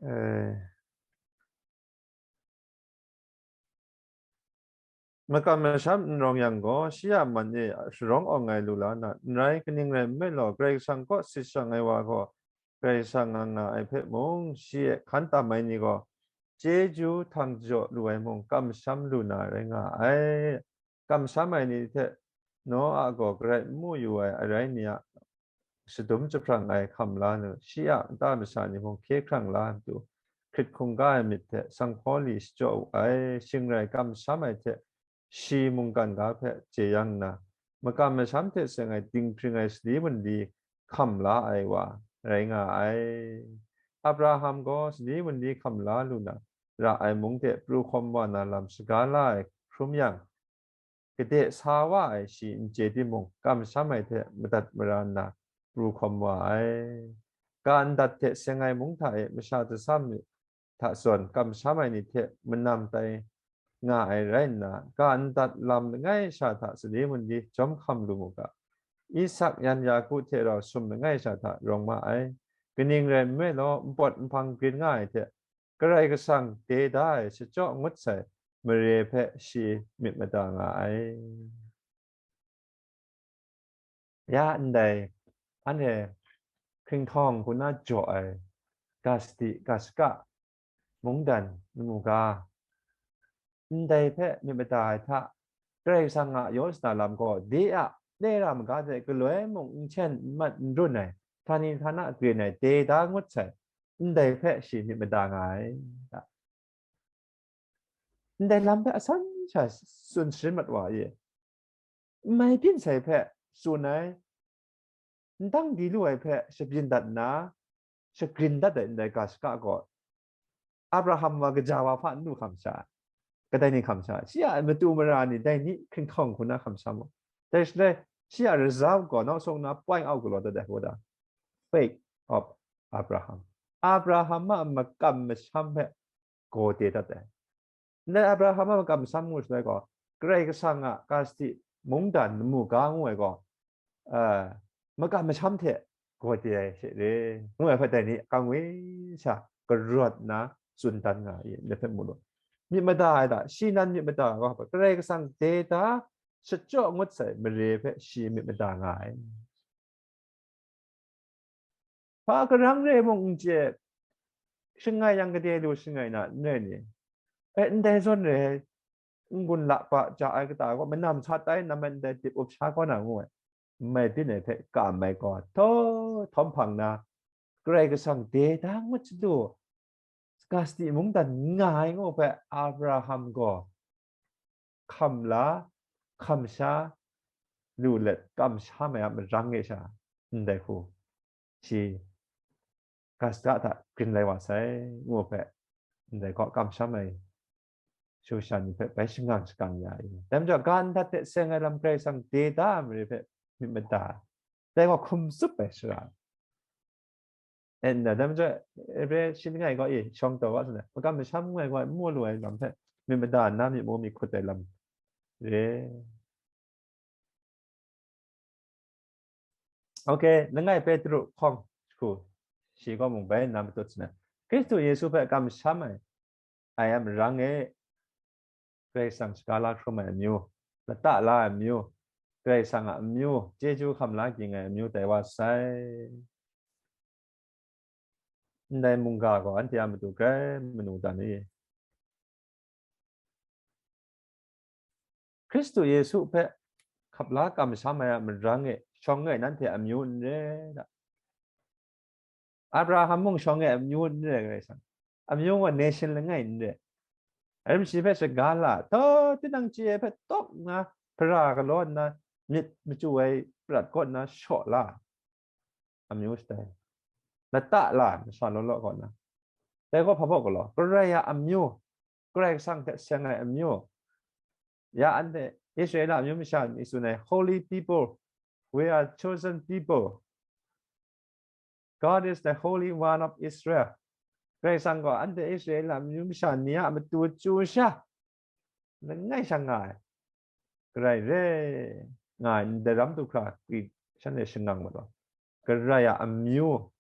Eh, makam masham n rawng yang gaw, shi a man e sharawng awng ai lu la na, n rai, kaning rai nme law, Karai Kasang kaw sit shang ai wa gaw, Karai Kasang nga nga ai hpe mung, shi e hkan tam ai ni gaw, chyeju htang jaw lu ai mung, kamsham lu na rai nga ai. Kamsham ai ni hte Noa gaw garai n mu yu ai arai ni a shadum jahprang ai hkam la nu, shi a nta masha ni mung hkye hkrang la matu, hprit hkungga ai myit hte sanghpaw li shachyaw wu ai, shing rai kamsham ai hte shi mungkan ga hpe jeyang nna, makam masham hte seng ai dinghpring ai sali wunli hkam la ai wa rai nga ai. Abraham gaw sali wunli hkam la lu na, ra ai mung de pru hkawm wa na lam shaga la ai hkrum yang, gade sa wa ai shi n chye timung, kamsham ai hte madat mara nna pru hkawm wa ai. Ga ndat hte seng ai mung hta e masha tasam hta zawn kamsham ai ni hte manam tai nga ai rai nna, ga ndat lam langai sha hta sali wunli jawm hkam lu mu ga. Isak yan Yaku hte rau sum langai sha hta rawng ma ai. Kaning rai nme law, npawt nhpang grin nga ai hte, Karai Kasang de da ai shachyaw ngut sai mare hpe shi myit mada nga ai. Ya ndai, anhte hkringhtawng hku na jaw ai, ga sadi, ga shaka, mungdan, lamu ga, ndai hpe myit mada ai hta, Karai Kasang a yawng shada lam gaw, de a, nera maga hte galoi mung n chen n mat n run ai, htani htana grin ai, de da ngut sai, ndai hpe shi myit mada nga ai. Ndai lam hpe asan sha tsun sharin mat wa i? N mai byin sai hpe tsun ai, n dang di lu ai hpe shabyin dat nna, shagrin dat ai ndai ga shaka gaw, Abraham wa kaja wa hpa n lu hkam sha, kadai ni hkam sha, shi a matu mara ni dai ni hkringhkawng hku na hkam sha mu. Dai shaloi, shi a result gaw nawk sawk na point out galaw dat ai hku da, faith of Abraham. Abraham a makam masham hpe gaw de dat ai. Ndai Abraham a makam masham ngu shaloi gaw, Karai Kasang a ga sadi mungdan lamu ga ngu ai gaw, a, makam masham hte gaw de ai she re, ngu ai hpe dai ni kangwi sha karawt nna tsun dan nga ai, ndai hpe mu lu. Myit mada ai hta, shi nan myit mada ai gaw, Karai Kasang de da shachyaw ngut sai mare hpe shi myit mada nga ai. Hpa karang re mung n chye, shangai yang gade lu shangai na n rai ni? E, ndai zawn re, n-gun la pa ja ai kata gaw, manam sa tai na man dai dip up sha kaw na ngu ai. N mai byin ai hpe kam ai gaw, htaw htawm hpang na, Karai Kasang de da ngut salu, ga sadi mungdan nga ai ngu hpe, Abraham gaw hkam la, hkam sha lu let, kamsham ai a marang e sha, ndai hku shi ga shada hta grin lai wa sai, ngu hpe, ndai kaw kamsham ai shu sha ni hpe bai shangang shakang ya i. Dai majaw, ga ndat hte seng ai lam Karai Kasang de da ai mare hpe myit mada, dai gaw hkum tsup ai shara. E, nna, dai majaw, Ebre shi langai gaw, e, shawng taw wa sa na, makam masham ngu ai gaw, n mu lu ai lam hpe myit mada nna, myit maw myit hkut ai lam re. Ok, langai Petru hkawng hku, shi gaw mung bai nna matut sa na, Hkristu Yesu hpe kamsham ai, ai a marang e, Karai Kasang shaga la hkrum ai amyu, lata la ai amyu, Karai Kasang a amyu, chyeju hkam la ging ai amyu tai wa sai. Ndai mungga gaw anhte a matu grai manu dan i? Hkristu Yesu hpe hkap la kamsham ai a marang e shawng e nanhte amyu n re da. Abraham mung shawng e amyu n re, Karai Kasang. Amyu gaw nation langai n re. Arim shi hpe shaga la, htaw tinang chye ai hpe tawk nna, hpara galaw nna, myit machyu ai prat kaw nna shaw la. Amyu shatai. Lata la, masha law law kaw na. Dai gaw hpa baw galaw, Karai a amyu, Karai Kasang hte seng ai amyu. Ya anhte Israela amyu masha ni tsun ai, holy people, we are chosen people. God is the Holy One of Israel. Karai Kasang gaw anhte Israela amyu masha ni a matu chyu sha, langai sha nga ai. Karai re nga ai, ndai ram du hkra, shanhte shangang mat wa. Karai a amyu,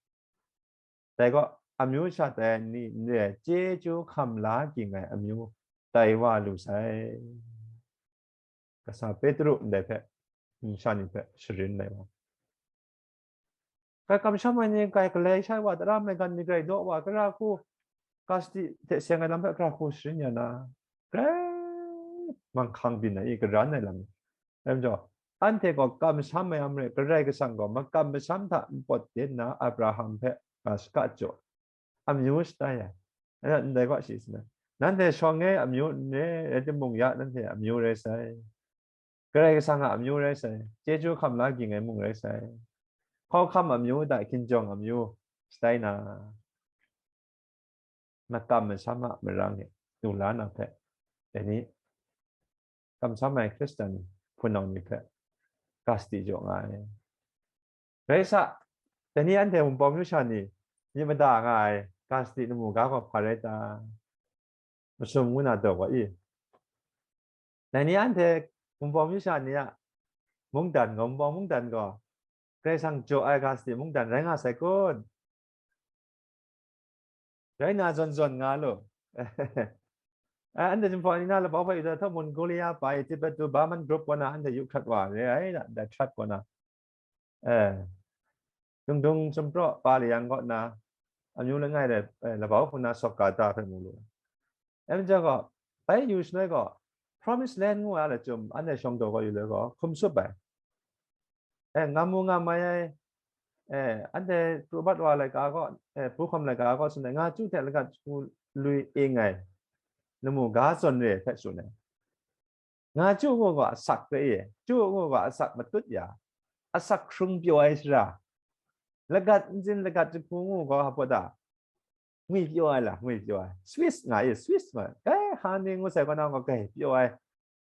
dai gaw amyu sha tai ai ni n re ai, chyeju hkam la ging ai amyu tai wa lu sai. Kasa Petru ndai hpe, nsha ni hpe sharin lai wa. Grai kamsham ai ni, grai galai shai wa, tara maigan ni grai daw wa, gara hku, ga sadi hte seng ai lam hpe gara hku sharin ya na, grai manghkang byin ai i, garan ai lam. Dai majaw, anhte gaw kamsham ai a mare, Karai Kasang gaw makam masham hta npawt de nna Abraham hpe ga shaka jaw, amyu shatai ai. Ndai gaw shi sa na, nanhte shawng e amyu n re, rai timung, ya nanhte amyu rai sai. Karai Kasang a amyu rai sai, chyeju hkam la ging ai mung rai sai, hkau hkam amyu da, hkinjawng amyu, shatai na, makam masham a marang e, lu la na hpe, dai ni kamsham ai Hkristan hpunau ni hpe ga sadi jaw nga ai. Rai sa, dai ni anhte Wunpawng myu sha ni myit mada nga ai ga sadi lamu ga gaw hpa rai ta? Masum ngu na daw wa i? Dai ni anhte Wunpawng myu sha ni a mungdan gaw, Wunpawng mungdan gaw, Karai Kasang jaw ai ga sadi mungdan rai nga sai kun? Rai na zawn zawn nga lu. Ai, anhte Jinghpaw ni na labau hpe yu da, htawt Mongolia pa e, Tibet tu Burman group kaw na anhte yu hkrat wa re ai da, dai hkrat kaw na. Eh, dung dung sumpraw pa liyang kaw na, amyu langai de, eh, labau hku na sawk ga ta hpe mu lu. Em ja gaw, bai yu shanoi gaw, Promised Land ngu ai a lachyum, anhte shawng daw gaw yu le gaw, hkum sup ai. Eh, ngam mu ngam mai ai, eh, anhte pru bat wa laika gaw, eh, pru hkawm laika gaw, tsun ai, nga chyu hte lagat jahku lui ing ai, lamu ga zawn re hpe tsun ai. Nga chyu ngu gaw asak re e, chyu ngu gaw asak matut ya, asak hkrung pyaw ai sara, lagat ntsin lagat jahku ngu gaw hpa da, ngwi pyaw ai la, ngwi pyaw ai. Swiss nga e, Swiss nga. Kai, han ni ngu sai kaw na gaw kai pyaw ai.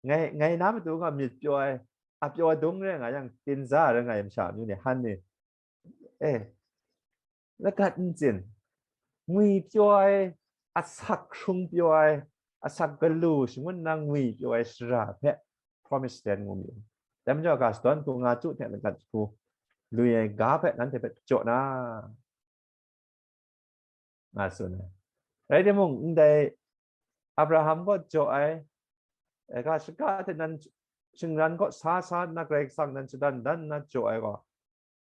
Ngai, ngai na matu gaw myit pyaw ai. A pyaw dung re nga yang, tinza re nga ai masha amyu ni, han ni. Eh, lagat ntsin. Ngwi pyaw ai, asak hkrung pyaw ai, asak galu shangun na ngwi pyaw ai sara hpe Promised Land ngu mi. Dai majaw ga shadawn hku nga chyu hte lagat jahku lui ai ga hpe nanhte hpe jaw na, nga tsun ai. Rai timung, ndai Abraham kaw jaw ai, eh, ga shaka hte nan shingran kaw sa sa nna Karai Kasang nan shadan dan nna jaw ai gaw,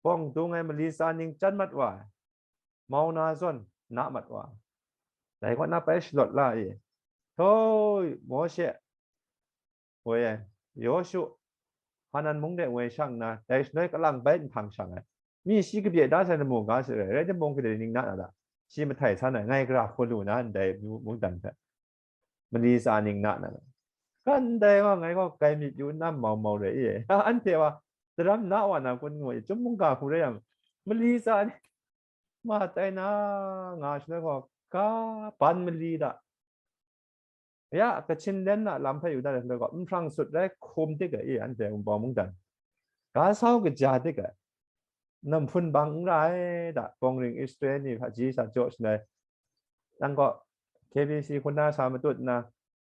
bawng dung ai mali tsa ning chyam mat wa ai, mau na zawn na mat wa ai. Dai kaw na bai shalawt la i, htoi, Mawshe, woi ai, Yawshu, Hanan mung de woi shang nna, dai shanoi kalang bai nhpang shang ai. Mi shi kabye da sai lamu ga sai rai, rai timung, kadai ning na na da, shi mahtai san ai, ngai gara hku lu na ndai mungdan hpe, mali tsa ning na na. Kan ndai wa, ngai gaw kai myit yu nna mau mau re i, anhte wa, daram na wa na kun ngu i, chyum mungga hku rai yang, mali tsa ni, ma tai na, nga shanoi gaw, ga ban mali da. Ya, Kachin len a lam hpe yu dat ai shaloi gaw, nhprang sut rai hkum dik ai i, anhte Wunpawng mungdan. Ga sau kaja dik ai. Namhpun bang n ra ai da, bawng ring Israel ni hpaji sa jaw shaloi, nang gaw K B C hku na sa matut nna,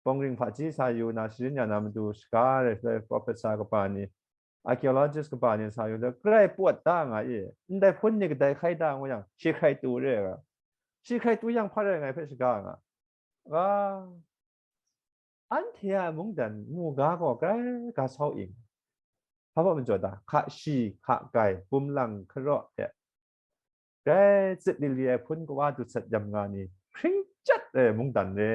bawng ring hpaji sa yu na, sharin ya na matu shaga re shaloi, professor kaba ni, archaeologist kaba ni sa yu shaloi, grai pawt da nga i, ndai hpun ni kadai hkai da ngu yang, shi hkrai tu re ai ga, shi hkrai tu yang hpa rai ngai hpe shaga nga. Ga, anhte a mungdan mu ga gaw grai ga sau ing. Hpa majaw ta, hka shi, hka gai, bum lang, hkaraw hte, grai tsit li li ai hpun kawa dut sat yam nga ni, hpring chyat ai mungdan re.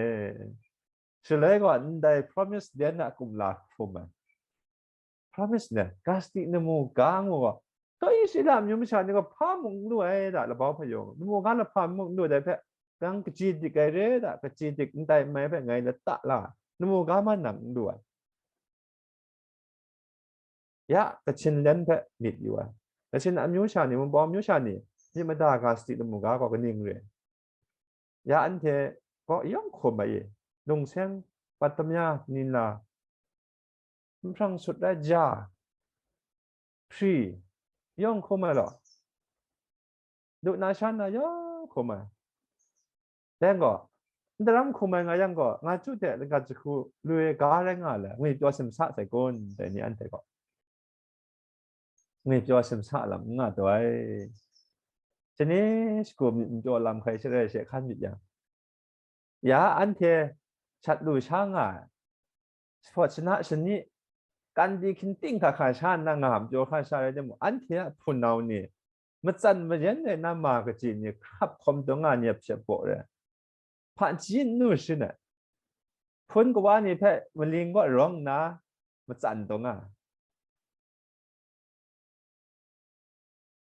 Shaloi gaw ndai Promised Land a kumla hkrum ai. Promised Land, ga sadi lamu ga ngu gaw, dai Israela amyu masha ni gaw hpa mung n lu ai da, labau hpe yawng, lamu ga lahpa mung n lu dai hpe, nang kaji dik ai re da, kaji dik n tai n mai hpe ngai lata la, lamu ga man nang n lu ai. Ya, Kachin len hpe myit yu ai. Kachin amyu sha ni, Wunpawng amyu sha ni, myit mada ga sadi lamu ga gaw kaning re? Ya, anhte kaw yawng hkum ai i, lungseng, pat tamya, nila, nhprang sut ai ja, hpri, yawng hkum ai law. Lu na sha na yawng hkum ai. Dai gaw, ndaram hkum ai nga yang gaw, nga chyu hte lagat jahku lui ai ga rai nga le, ngwi pyaw simsa sai kun, dai ni anhte gaw. Ngwi pyaw simsa lam n nga taw ai. Chani shagu myit n pyaw lam hkai sharai she hkan myit yang, ya anhte shat lu sha nga ai, sawt shana shani, kandi hkinting hkra hkra sha nna nga, n pyaw hkra sha rai timung, anhte a hpunau ni, matsan mayan ai na ma kaji ni hkrap hkawm taw nga ni a hpyen baw re ai. Hpaji n nu shin ai. Hpun kawa ni hpe maling kaw rawng nna, matsan taw nga ai.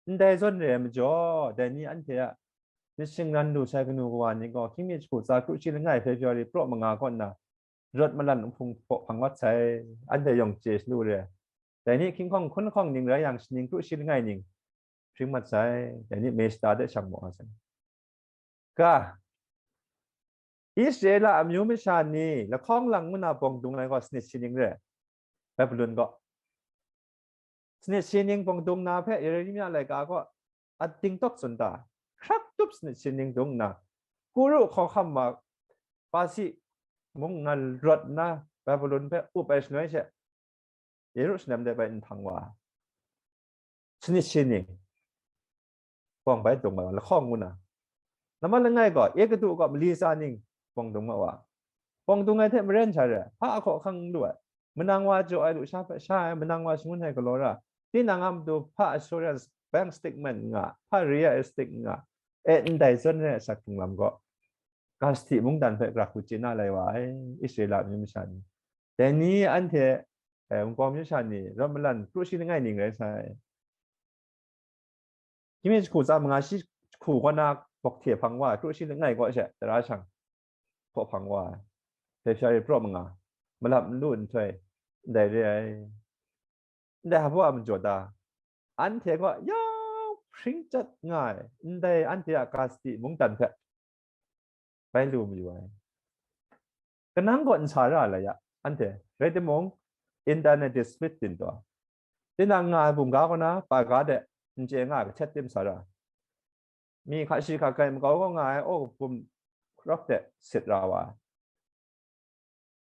Ndai zawn re ai majaw, dai ni anhte a myit shingran lu sai kanu kawa ni gaw, hkying mi jahku tsa kru shi langai February praw manga kaw nna, rawt malan nhpung hpaw hpang wat sai, anhte yawng chye shalu re ai. Dai ni hkying hkawng hkun lahkawng ning rai yang, shaning kru shi langai ning hpring mat sai, dai ni May shata de shang maw ai sai. Ga, Israela amyu masha ni lahkawng lang ngu na bawng dung ai gaw sanit shi ning re ai, Babilon gaw. Sanit shi ning bawng dung na hpe Yeremia laika gaw a dingtawk tsun ta, hkrak tup sanit shi ning dung nna, Kuru hkawhkam wa Pasi mung na rawt nna Babilon hpe up ai shaloi she, Yerusalem de bai n hpang wa ai. Sanit shi ning bawng bai dung ai wa, lahkawng ngu na. Namman langai gaw, Egutu gaw mali tsa ning bawng dung ma wa. Bawng dung ai hte maren sha re, hpa a hkawhkang n lu ai. Manang wa jaw ai lusha hpe sha ai, manang wa shangun ai galaw ra. Tinang a matu hpa assurance, bank statement nga, hpa realistic nga, e ndai zawn re ai asak hkrung lam gaw, Gasti mungdan hpe gara hku chye na lai wa ai, Israela amyu masha ni. Dai ni anhte, eh, Wunpawng masha ni rawt malan kru shi langai ning rai sai. Hkying mi jahku tsa manga shi jahku kaw na bawk hte hpang wa ai, kru shi langai kaw she tara shang hpaw hpang wa ai, February praw manga, malap n lu nhtoi, ndai re ai. Ndai hpaw a majaw ta, anhte gaw yau hpring chyat nga ai, ndai anhte a Gasti mungdan hpe bai lu mayu ai. Kanang gaw n sa ra lai ya, anhte, rai timung, internet de split din taw, tinang nga ai bum ga kaw na, pa ga de, n chye nga ai, kahtet tim sa ra. Mi hka shi hka kai makau gaw nga ai, aw bum rawk de sit ra wa ai.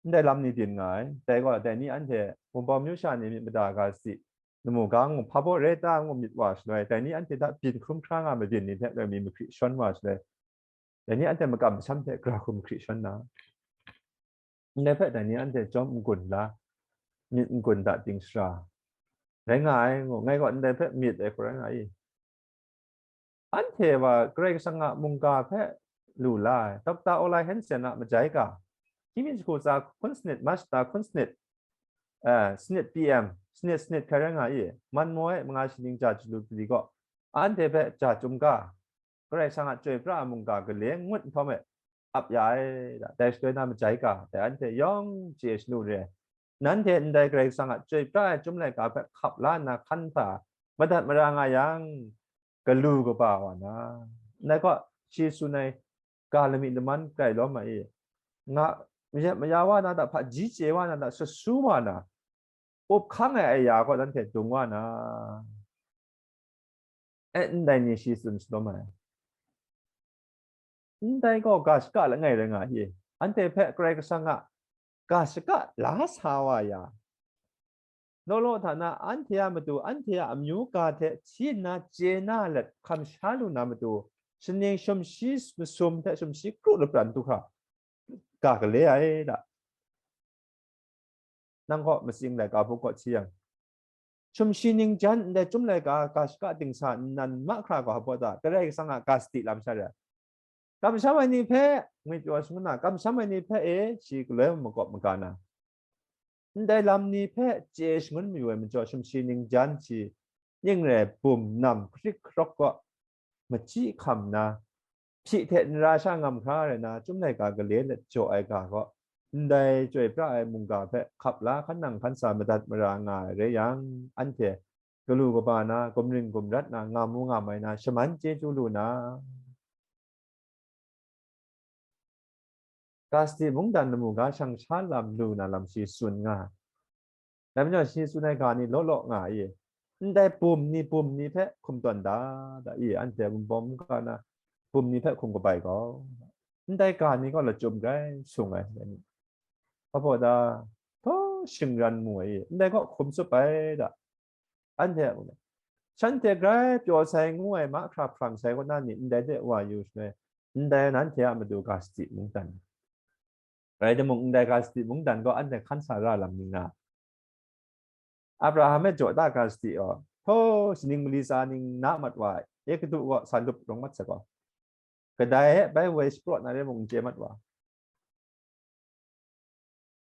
Ndai lam ni byin nga ai. Dai gaw, dai ni anhte Wunpawng myu sha ni myit mada ga si, lamu ga ngu, hpa baw re ta ngu myit wa shaloi, dai ni anhte hta byin hkrum hkra nga mabyin ni hte loi mi mahkri shawn wa shaloi, dai ni anhte makam masham hte gara hku mahkri shawn na, ndai hpe dai ni anhte chyawm n-gun la, myit n-gun da ting sara rai nga ai ngu, ngai gaw ndai hpe myit ai hku rai nga i. Anhte wa Karai Kasang a mungga hpe lu la ai, Doctor Olai Hansen a majai ga, hkying mi jahku tsa hkun sanit, March ta hkun sanit, eh, sanit P M, sanit sanit hkrai rai nga i, man maw e manga shi ning ja chyalu pali gaw, anhte hpe ja chyum ga, Karai Kasang a chyoi pra ai mungga gale ngut nhtawm e ap ya ai, dai shaloi na majai ga, dai anhte yawng chye shalu re ai. Nanhte ndai Karai Kasang a chyoi pra ai chyum laika hpe hkap la nna hkan hta madat mara nga yang, galu kaba wa na, ndai kaw shi tsun ai ga lami laman kai lawm ai, nga, mayat maya wa na hta, hpaji chye wa na hta, sasu wa na, up hkang ai aya kaw nanhte dung wa na, e, ndai ni shi tsun shalawm ai. Ndai gaw ga shaka langai rai nga i, anhte hpe Karai Kasang a ga shaka la sa wa ya, law law hta na anhte a matu, anhte a amyu ga hte hti nna chye na let hkam sha lu na matu, shaning shum shi masum hte shum shi kru lapran du hkra ga gale ai da. Nang kaw matsing laika hpung kaw hti yang, shum shi ning jan ndai chyum laika ga shaka dingsa nnan mahkra gaw hpa ta, Karai Kasang a ga sadi lam sha re ai. Kamsham ai ni hpe ngwipyaw shangun na, kamsham ai ni hpe e shi galoi makawp maga na, ndai lam ni hpe chye shangun mayu ai majaw, shum shi ning jan shi ning rai bum nam hkarik hkarawk gaw machyi hkam na, hpyi hte nra sha ngam hkra rai na, chyum laika gale let jaw ai ga gaw, ndai chyoi pra ai mungga hpe hkap la hkan nang hkan sa madat mara nga ai rai yang, anhte galu kaba na, gumring gumrat na, ngam u ngam ai na, shaman chyeju lu na, Gasti mungdan lamu ga shang sha lam lu na lam shi tsun nga ai. Dai majaw shi tsun ai ga ni law law nga ai. Ndai bum ni, bum ni hpe hkum tawn da, da i, anhte Wunpawng mungga na bum ni hpe hkum kabai gaw, ndai ga ni gaw lachyum grai sung ai. Hpa baw da, htaw shingran mu ai, ndai gaw hkum tsup ai da. Anhte a mung, shanhte grai pyaw sai ngu ai mahkra hprang sai kaw na ni ndai de wa yu shaloi, ndai nanhte a matu ga sadi mungdan. Rai timung, ndai ga sadi mungdan gaw anhte hkan sa ra lam ning nga. Abraham e jaw da ga sadi gaw, htaw, shaning mali tsa ning na mat wa ai, Egutu gaw sa lup rawng mat sai gaw, kadai e bai woi shapraw na re mung n chye mat wa.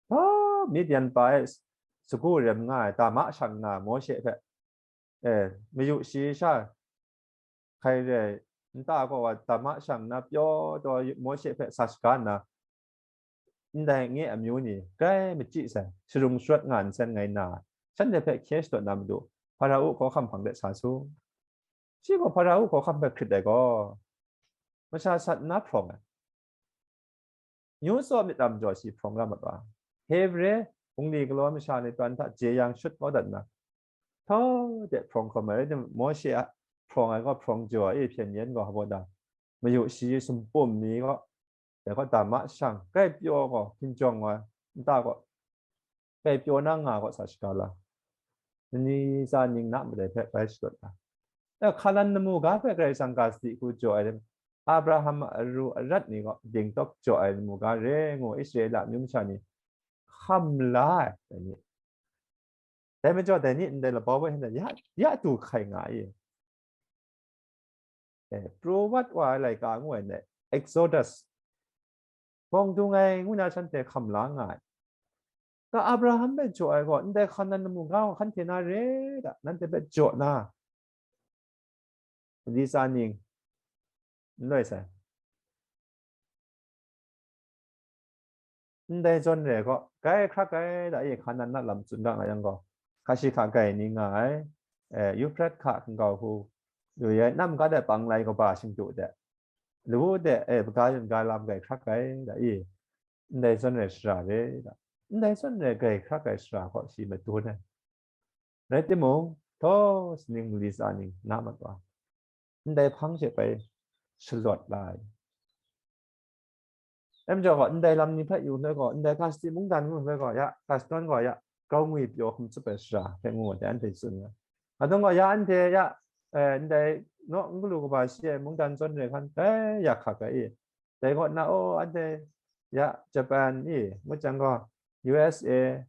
Hpa, Midian pa e sagu rem nga ai, dama shang nga ai Mawshe hpe, e, mayu shi sha hkai re ai nta gaw wa dama shang nna pyaw taw Mawshe hpe sa shaga nna, ndai nye amyu ni grai machyi sai, sharung sharawt nga nsen ngai na, shanhte hpe hkye shadawt na matu, Hparao hkawhkam hpang de sa su. Shi gaw Hparao hkawhkam hpe hkrit ai gaw, masha sat nna hprawng ai. Nyu tsaw myit lam jaw shi hprawng la mat wa. Hebre, bungli galaw masha ni pran hta jeyang shut kau dat nna, htau de hprawng hkawm ai rai tim, Mawshe a hprawng ai gaw hprawng jaw e, hpyen yen gaw hpaw da, mayu shi sumpum mi gaw, dai gaw dama shang, grai pyaw gaw, hkinjawng wa, nta gaw, grai pyaw na nga gaw sa shaga la, ni tsa ning na madai hpe bai shadawt la. E, Hkanan lamu ga hpe Karai Kasang ga sadi hku jaw ai lam, Abraham a aru arat ni gaw dingtawk jaw ai lamu ga re ngu Israela amyu masha ni hkam la ai, dai ni. Dai majaw, dai ni ndai labau bai hte ya, ya du hkai nga ai. E, pru wat wa ai laika ngu ai ndai, Exodus, bawng dung ai ngu na shanhte hkam la nga ai. Ga Abraham hpe jaw ai gaw, ndai Hkanan lamu ga gaw hkan hte na re da, nanhte hpe jaw na, mali tsa ning, n loi sai. Ndai zawn re gaw, grai hkrak ai da, e, Hkanan na lam tsun ga nga yang gaw, hka shi hka gai ni nga ai, e, Euphrat hka hkingau hku, yu ai, nam ga de pang lai kaba shingdu de, lawu de, e, baga yun ga lam gai hkrak ai da, e, ndai zawn re sara re da, ndai zawn re gai hkrak ai sara gaw shi madun ai. Rai timung, htaw, sining mali tsa ning na mat wa, ndai hpang she bai shalawt la ai. Em jaw gaw, ndai lam ni hpe yu nhtoi gaw, ndai Kasti mungdan ngu nhtoi gaw, ya, Kaston gaw, ya, grau ngwi pyaw hkum tsup ai sara hpe ngu ai, anhte tsun nga. Adung gaw, ya, anhte, ya, eh, ndai naw n galu kaba shi ai mungdan zawn re hkan, eh, ya hkak ai i. Dai kaw na, oh, anhte, ya, Japan i, ngut jang gaw, U S A,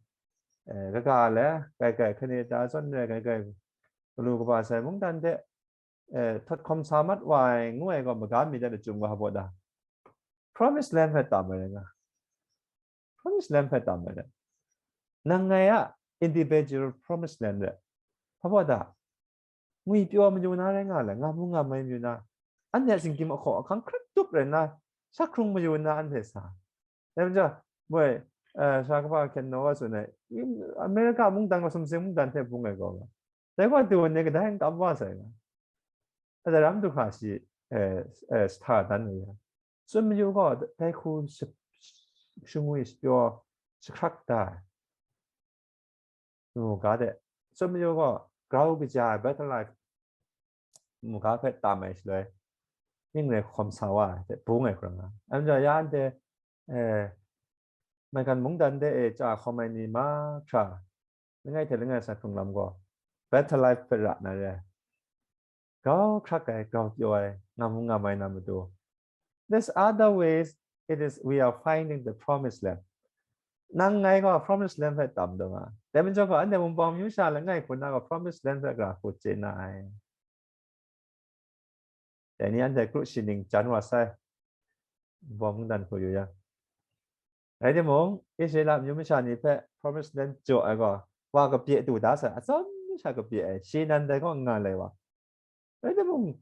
eh, kaga le, kai kai Canada zawn re, kai kai galu kaba sai mungdan hte, eh, htat hkawm sa mat wa ai, ngu ai gaw, magam mi de lachyum ga hpa da. Promised land hpe tam ai rai nga. Promised land hpe tam ai rai. Nang ngai a individual promised land re. Hpa da. Ngwi pyaw mayu na rai nga le, ngam mu ngam ai mayu na. Anhte a singgyim ahkaw ahkang hkrit tup rai nna, sak hkrung mayu nna anhte sa. Dai majaw, moi, eh, sara kaba hkyen naw wa tsun ai, America mungdan gaw sumsing mungdan hte bung ai gaw nga. Dai gaw du ai ni kadai n kam wa sai nga. Dai ram du hkra shi, eh, eh, sahta dan ai yang. Tsun mayu gaw, dai hku sh-, shangwi shapyaw, jahkrak da ai. Mu ga de. Tsun mayu gaw, grau kaja ai battle life mu ga hpe tam ai shaloi, ning rai hkawm sa wa ai hte bung ai hkra nga. Anhte ya anhte, eh, maigan mungdan de e chya hkawm ai ni mahkra, langai hte langai sa hkrung lam gaw, battle life hpe ra na re ai. Grau hkrak ai, grau pyaw ai, ngam ngam ai na matu. There's other ways it is we are finding the promised land. Nang ngai gaw promised land hpe tam taw nga. Dai majaw gaw, anhte Wunpawng amyu sha langai hku na gaw promised land hpe gara hku chye na ai. Dai ni anhte kru shi ning jan wa sai. Wunpawng mungdan hku yu yang. Rai timung, Israela amyu masha ni hpe promised land jaw ai gaw, wa kapye du da sai, atsawm sha kapye ai, shi nan dai gaw n nga lai wa. Rai timung,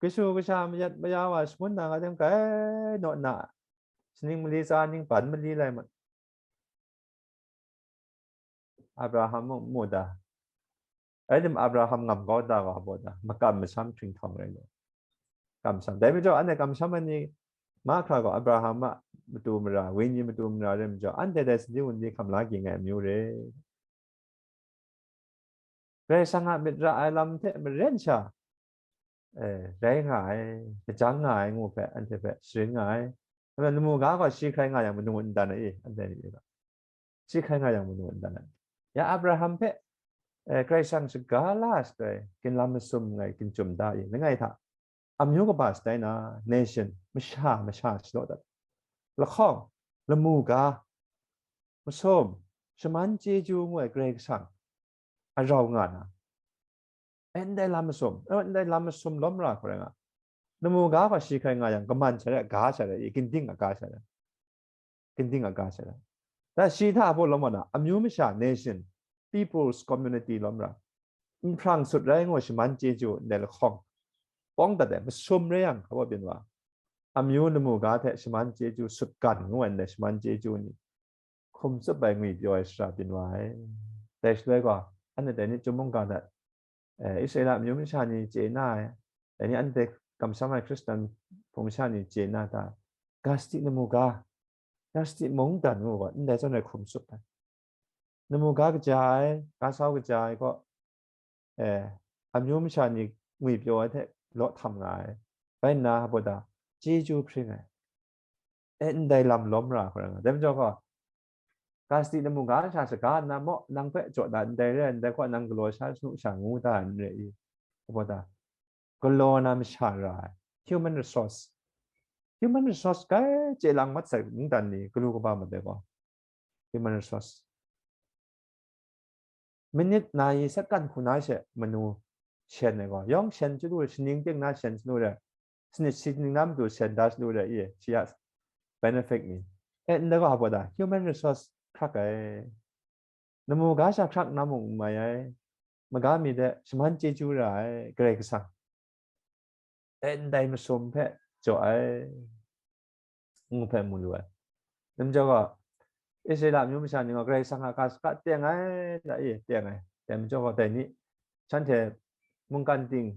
kashu kasha mayat maya wa shangun na nga tim kai naw na, shaning mali tsa ning ban mali lai mat. Abraham mung mu da. Rai tim Abraham ngam kau da wa baw da, makam masham hpring htawng rai lu. Kamsham. Dai majaw, anhte kamsham ai ni mahkra gaw Abraham a matu mara, wenyi matu mara rai majaw, anhte dai sadi wunli hkam la ging ai amyu re. Karai Kasang a myit ra ai lam hte maren sha, eh, rai nga ai, lajang nga ai ngu hpe, anhte hpe sharin nga ai. Lamu ga gaw shi hkrai nga yang manu n dan ai, anhte ni ga. Shi hkrai nga yang manu n dan ai. Ya Abraham hpe, eh, Karai Kasang shaga la shaloi, ginlam masum ngai ginchyum da i, langai hta, amyu kaba shatai na, nation, masha, masha shalaw dat. Lahkawng, lamu ga, masum, shaman chyeju ngu ai Karai Kasang a rau nga na. E, ndai lam masum, e, ndai lam masum lawm ra hkrai nga. Lamu ga hpa shi hkrai nga yang, kaman sha rai, ga sha rai, i ginding a ga sha rai. Ginding a ga sha rai. Da shi hta hpaw lawm wa na, amyu masha, nation, people's community lawm ra. Nhprang sut rai ngu shaman chyeju ndai lahkawng. awng dat ai masum rai yang, hpa byin wa, amyu lamu ga hte shaman chyeju sutgan ngu ai ndai shaman chyeju ni hkum tsup ai ngwi pyaw ai shara byin wa ai. Dai shaloi gaw, anhte dai ni chyum mungga hta, eh, Israela amyu masha ni chye na ai, dai ni anhte kamsham ai Hkristan hpung masha ni chye na ta, Gasti lamu ga, Gasti mungdan ngu gaw, ndai zawn ai hkum tsup ai. Lamu ga kaja ai, ga sau kaja ai gaw, eh, amyu masha ni ngwi pyaw ai hte law htam nga ai. Bai nna, hpa da, chyeju hpring ai. E, ndai lam lawm ra hkra nga. Dai majaw gaw, Gasti lamu ga sha shaga nna maw, nang hpe jaw na ndai re ai, ndai gaw nang galaw sha shanu sha ngu da ai n re i? Hpa da, galaw na masha ra ai, human resource. Human resource kai chye lang mat sai mungdan ni galu kaba mat ai gaw, human resource. Minit na i second hku na she manu shen ai gaw, yawng shen chyalu, shaning ting na shen chyalu re, sanit shaning na matu shen da chyalu re, i, shi a benefit ni. E, ndai gaw hpa da, human resource hkrak ai. Lamu ga sha hkrak na mung n mai ai. Maga mi de shaman chyeju ra ai Karai Kasang. E, ndai masum hpe jaw ai, ngu hpe mu lu ai. Dai majaw gaw, Israela amyu masha ni gaw Karai Kasang a ga shaka teng ai, da i, teng ai. Dai majaw gaw, dai ni, shanhte mungkan ting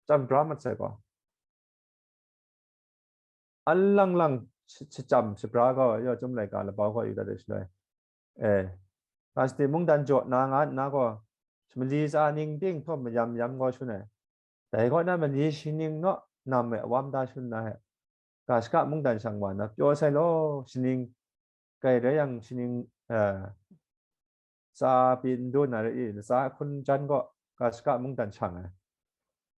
chyam dra mat sai gaw, alang lang shi-, shachyam shabra gaw, yaw chyum laika labau gaw yu dat ai shaloi, eh, Gasti mungdan jaw na nga nna gaw, mali tsa ning ting htaw mayam yam gaw shun ai. Dai kaw na mali shaning naw nam e awam da shun na he, ga shaka mungdan shang wa na pyaw sai law, shaning kai rai yang, shaning, eh, tsa pyi n dun na re i, latsa hkun jan gaw ga shaka mungdan shang ai.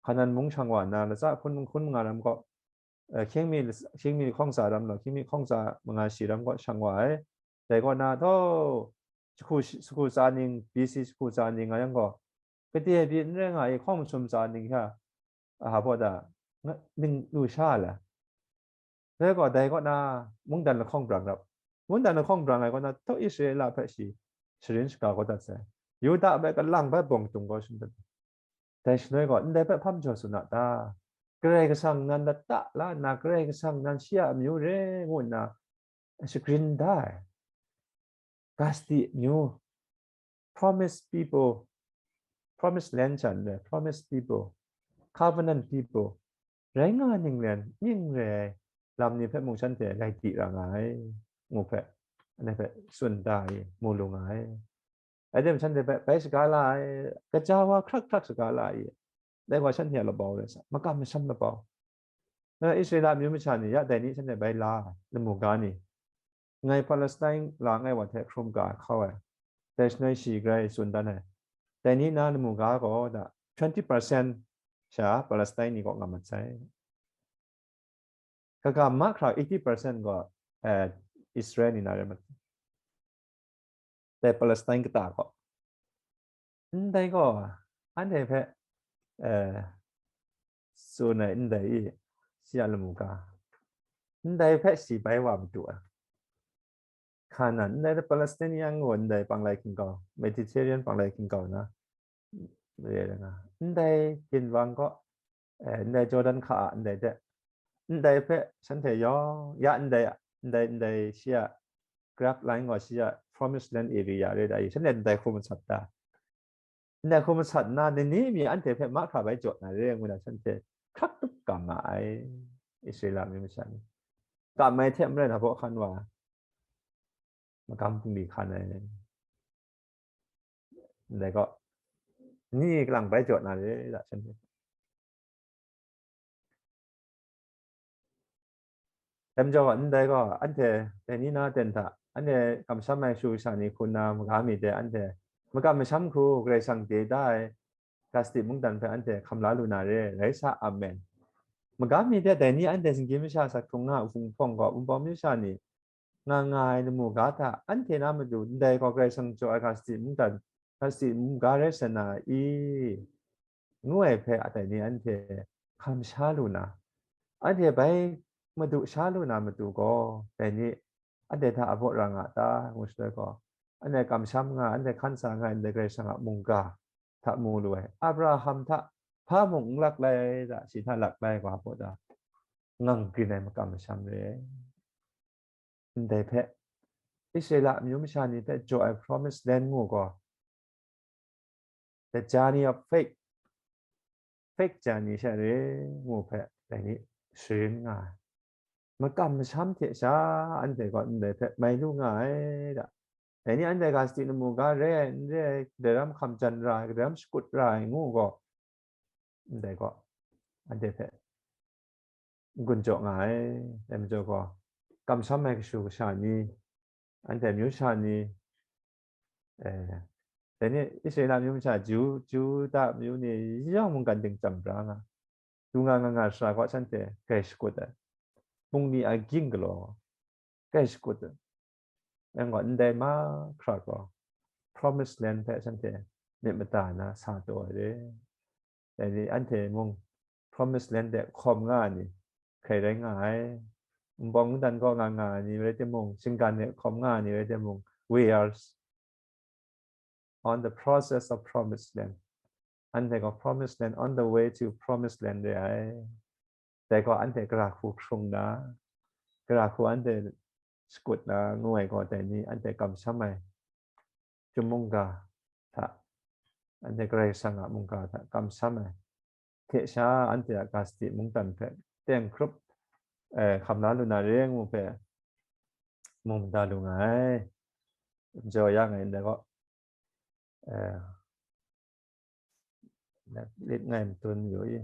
Hkanan mung shang wa nna, latsa hkun, hkun manga ram gaw, eh, hkying mi, hkying mi hkawng tsa ram law, hkying mi hkawng tsa manga shi ram gaw shang wa ai. Dai kaw na, htaw, jahku shi-, jahku tsa ning, B C jahku tsa ning nga yang gaw, gade pyi n rai nga i, hkawng masum tsa ning hta, aha baw da, nga-, ning lu sha ai la. Dai gaw, dai kaw na, mungdan lahkawng brang rap. Mungdan lahkawng brang ai kaw na, htaw Israela hpe shi sharin shaga kau dat sai. Yuda hpe kalang bai bawng dung kau shim dat. Dai shaloi gaw, ndai hpe hpa majaw tsun a ta? Karai Kasang nan lata la nna, Karai Kasang nan shi a amyu re ngu nna shagrin da ai. Gasti amyu, promised people, promised land sha n rai, promised people, covenant people, rai nga ninglen ning rai ai lam ni hpe mung shanhte rai di ra nga ai, ngu hpe, anhte hpe tsun da ai, mu lu nga ai. Aten shanhte hpe bai shaga la ai, kaja wa hkrak hkrak shaga la ai, dai gaw shanhte a labau rai sa, makam masham labau. Na Israela amyu masha ni ya dai ni shanhte bai la ai, lamu ga ni, ngai Palestine la ngai wa hte hkrum ga hkau ai, dai shanoi shi grai tsun dan ai. Dai ni na lamu ga gaw da twenty percent sha Palestine ni kaw nga mat sai. Kaga mahkra eighty percent gaw, eh, Israel ni na rai mat. Dai Palestine kata gaw. Ndai gaw, anhte hpe, eh, tsun ai ndai i, shi a lamu ga, ndai hpe shi bai wa madu ai. Kanan, ndai Palestinian ngu ndai panglai hkinggau, Mediterranean panglai hkinggau na, re ai nga. Ndai ginwang kaw, eh, ndai Jordan hka a ndai de, ndai hpe shanhte yawng, ya ndai, ndai, ndai shi a, Grab line gaw shi a, Promised Land area re da i, shanhte ndai hku masat da. Ndai hku masat nna, ni ni mi anhte hpe mahkra bai jaw na re ngu na, shanhte hkrak tup kam ma ai, Israela mi masha ni. Kam ai hte maren, hpa hkan wa, magam bungli hkan ai. Ndai gaw, ni kalang bai jaw na re, da shanhte. Dai majaw gaw, ndai gaw, anhte dai ni na ten hta, anhte kamsham ai shu sha ni hku nna, maga mi de anhte makam masham hku Karai Kasang chye da ai, Gasti mungdan hpe anhte hkam la lu na re, rai sa, amen. Maga mi de dai ni anhte singgyim masha sat hkrung nga, hpung hpawng gaw, wunpawng masha ni nga nga ai lamu ga hta, anhte na matu ndai gaw Karai Kasang jaw ai Gasti mungdan, Gasti mungga rai sa na i? Ngu ai hpe a dai ni anhte hkam sha lu na, anhte bai madu sha lu na matu gaw, dai ni anhte hta a baw ra nga ta, ngu shaloi gaw, anhte kamsham nga, anhte hkan sa nga, ndai Karai Kasang a mungga hta mu lu ai. Abraham hta hpa mung n lak lai da, shi hta lak lai wa hpaw da, ngang grin ai makam masham re ai. Ndai hpe, Israela amyu masha ni hpe jaw ai promised land ngu gaw, the journey of faith, faith journey sha re ngu hpe, dai ni sharin nga ai. Makam masham hte sha anhte gaw ndai hpe mai lu nga ai da. Dai ni anhte ga sadi lamu ga re ai, n re ai, kadai ram hkam jan ra ai, kadai ram shakut ra ai ngu gaw, ndai gaw, anhte hpe n-gun jaw nga ai. Dai majaw gaw, kamsham ai kashu kasha ni, anhte amyu sha ni, eh, dai ni Israela amyu masha, Ju, Juda amyu ni yawng mungkan ting chyam bra nga, du nga nga nga sara gaw, shanhte grai shakut ai, bungli ai ging galaw grai shakut ai. Yang gaw, ndai mahkra gaw, promised land hpe shanhte myit mada na sa taw ai re. Dai ni anhte mung promised land de hkawm nga ai ni hkrai rai nga ai. Nbawng ndan kaw nga nga ai ni rai timung, shinggan de hkawm nga ai ni rai timung, we are on the process of promised land. Anhte gaw promised land, on the way to promised land re ai. Dai gaw anhte gara hku hkrung na, gara hku anhte shakut na ngu ai gaw, dai ni anhte kamsham ai, chyum mungga hta, anhte Karai Kasang a mungga hta kamsham ai hte sha, anhte a ga sadi mungdan hpe teng hkrup, eh, hkam la lu na re ngu hpe mung mada lu nga ai. Jaw ya ngai ndai gaw, eh, lit ngai matun yu i.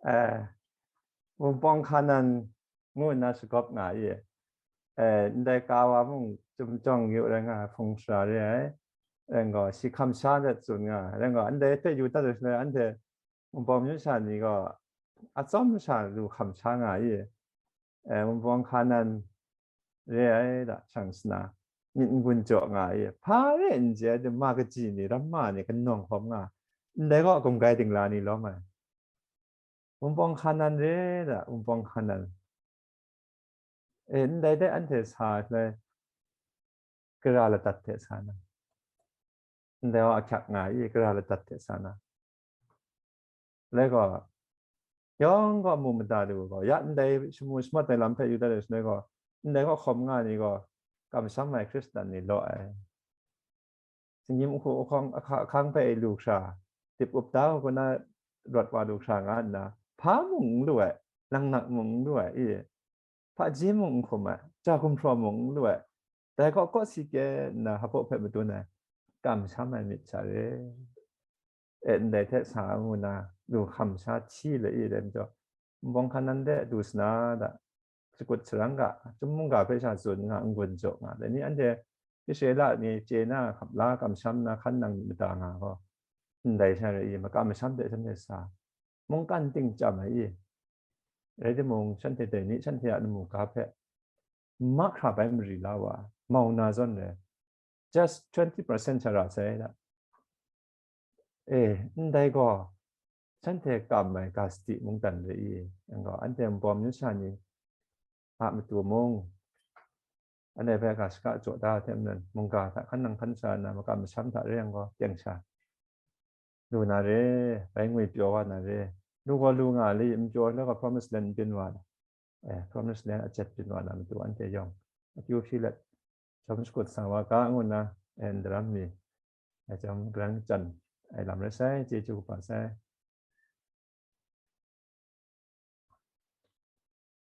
Eh, Wunpawng Hkanan ngu nna shagawp nga i. Eh, ndai ka wa mung chyum jawng yu rai nga ai hpung sara re ai. Rai gaw, shi hkam sha de tsun nga ai. Rai gaw, ndai hpe yu dat ai shaloi, anhte Wunpawng myu sha ni gaw atsawm sha lu hkam sha nga i. Eh, Wunpawng Hkanan re ai da, shang sana, myit n-gun jaw nga i. Hpa re n chye ai, ma kaji ni, ramma ni, kanawng hkawm nga, ndai gaw gumgai dingla ni lawm ai. Wunpawng Hkanan re da, Wunpawng Hkanan. E, ndai de anhte sa ai, gara ladat hte sa na. Ndai wa ahkyak nga i, gara ladat hte sa na. Lai gaw, yawng gaw mu mada lu gaw, ya ndai shamu shamat ai lam hpe yu dat ai shaloi gaw, ndai gaw hkawm nga ni gaw, kamsham ai Hkristan ni law ai. Singgyim ahku ahkang, ahka-, ahkang hpe lu hkra, dip up da u, kaw na rawt wa lu hkra nga nna, hpa mung n lu ai, langnak mung n lu ai, i, hpaji mung n hkum ai, ja gumhpraw mung n lu ai, dai kaw kaw si kye nna hpaw hpe madun ai, kamsham ai myit sha re. E, ndai hte sa ngu na, lu hkam sha hti le i rai majaw, Wunpawng Hkanan de du sana da, shakut sharang ga, chyum mungga hpe sha tsun nga, n-gun jaw nga, dai ni anhte Israela ni chye na, hkap la, kamsham na, hkan nang myit mada nga gaw, ndai sha rai i, makam masham hte shanhte sa, mungkan ting chyam ai i, rai timung, shanhte dai ni, shanhte a lamu ga hpe mahkra bai mari la wa, mau na zawn rai, just twenty percent sha ra sai da. E, ndai gaw, shanhte kam ai ga sadi mungdan re i, yang gaw, anhte Wunpawng myu sha ni a matu mung, anhte hpe ga shaka jaw da hte maren, mungga hta hkan nang hkan sha nna, makam masham hta re yang gaw, teng sha lu na re, bai ngwi pyaw wa na re, lu gaw lu nga li, n pyaw la gaw, promise land n byin wa na, eh, promise land a jet byin wa na matu anhte yawng, akyu hpyi let, jawm shakut sa wa ga ngu nna, eh, ndaram mi, eh, jawm garan chyan ai lam rai sai, chyeju kaba sai,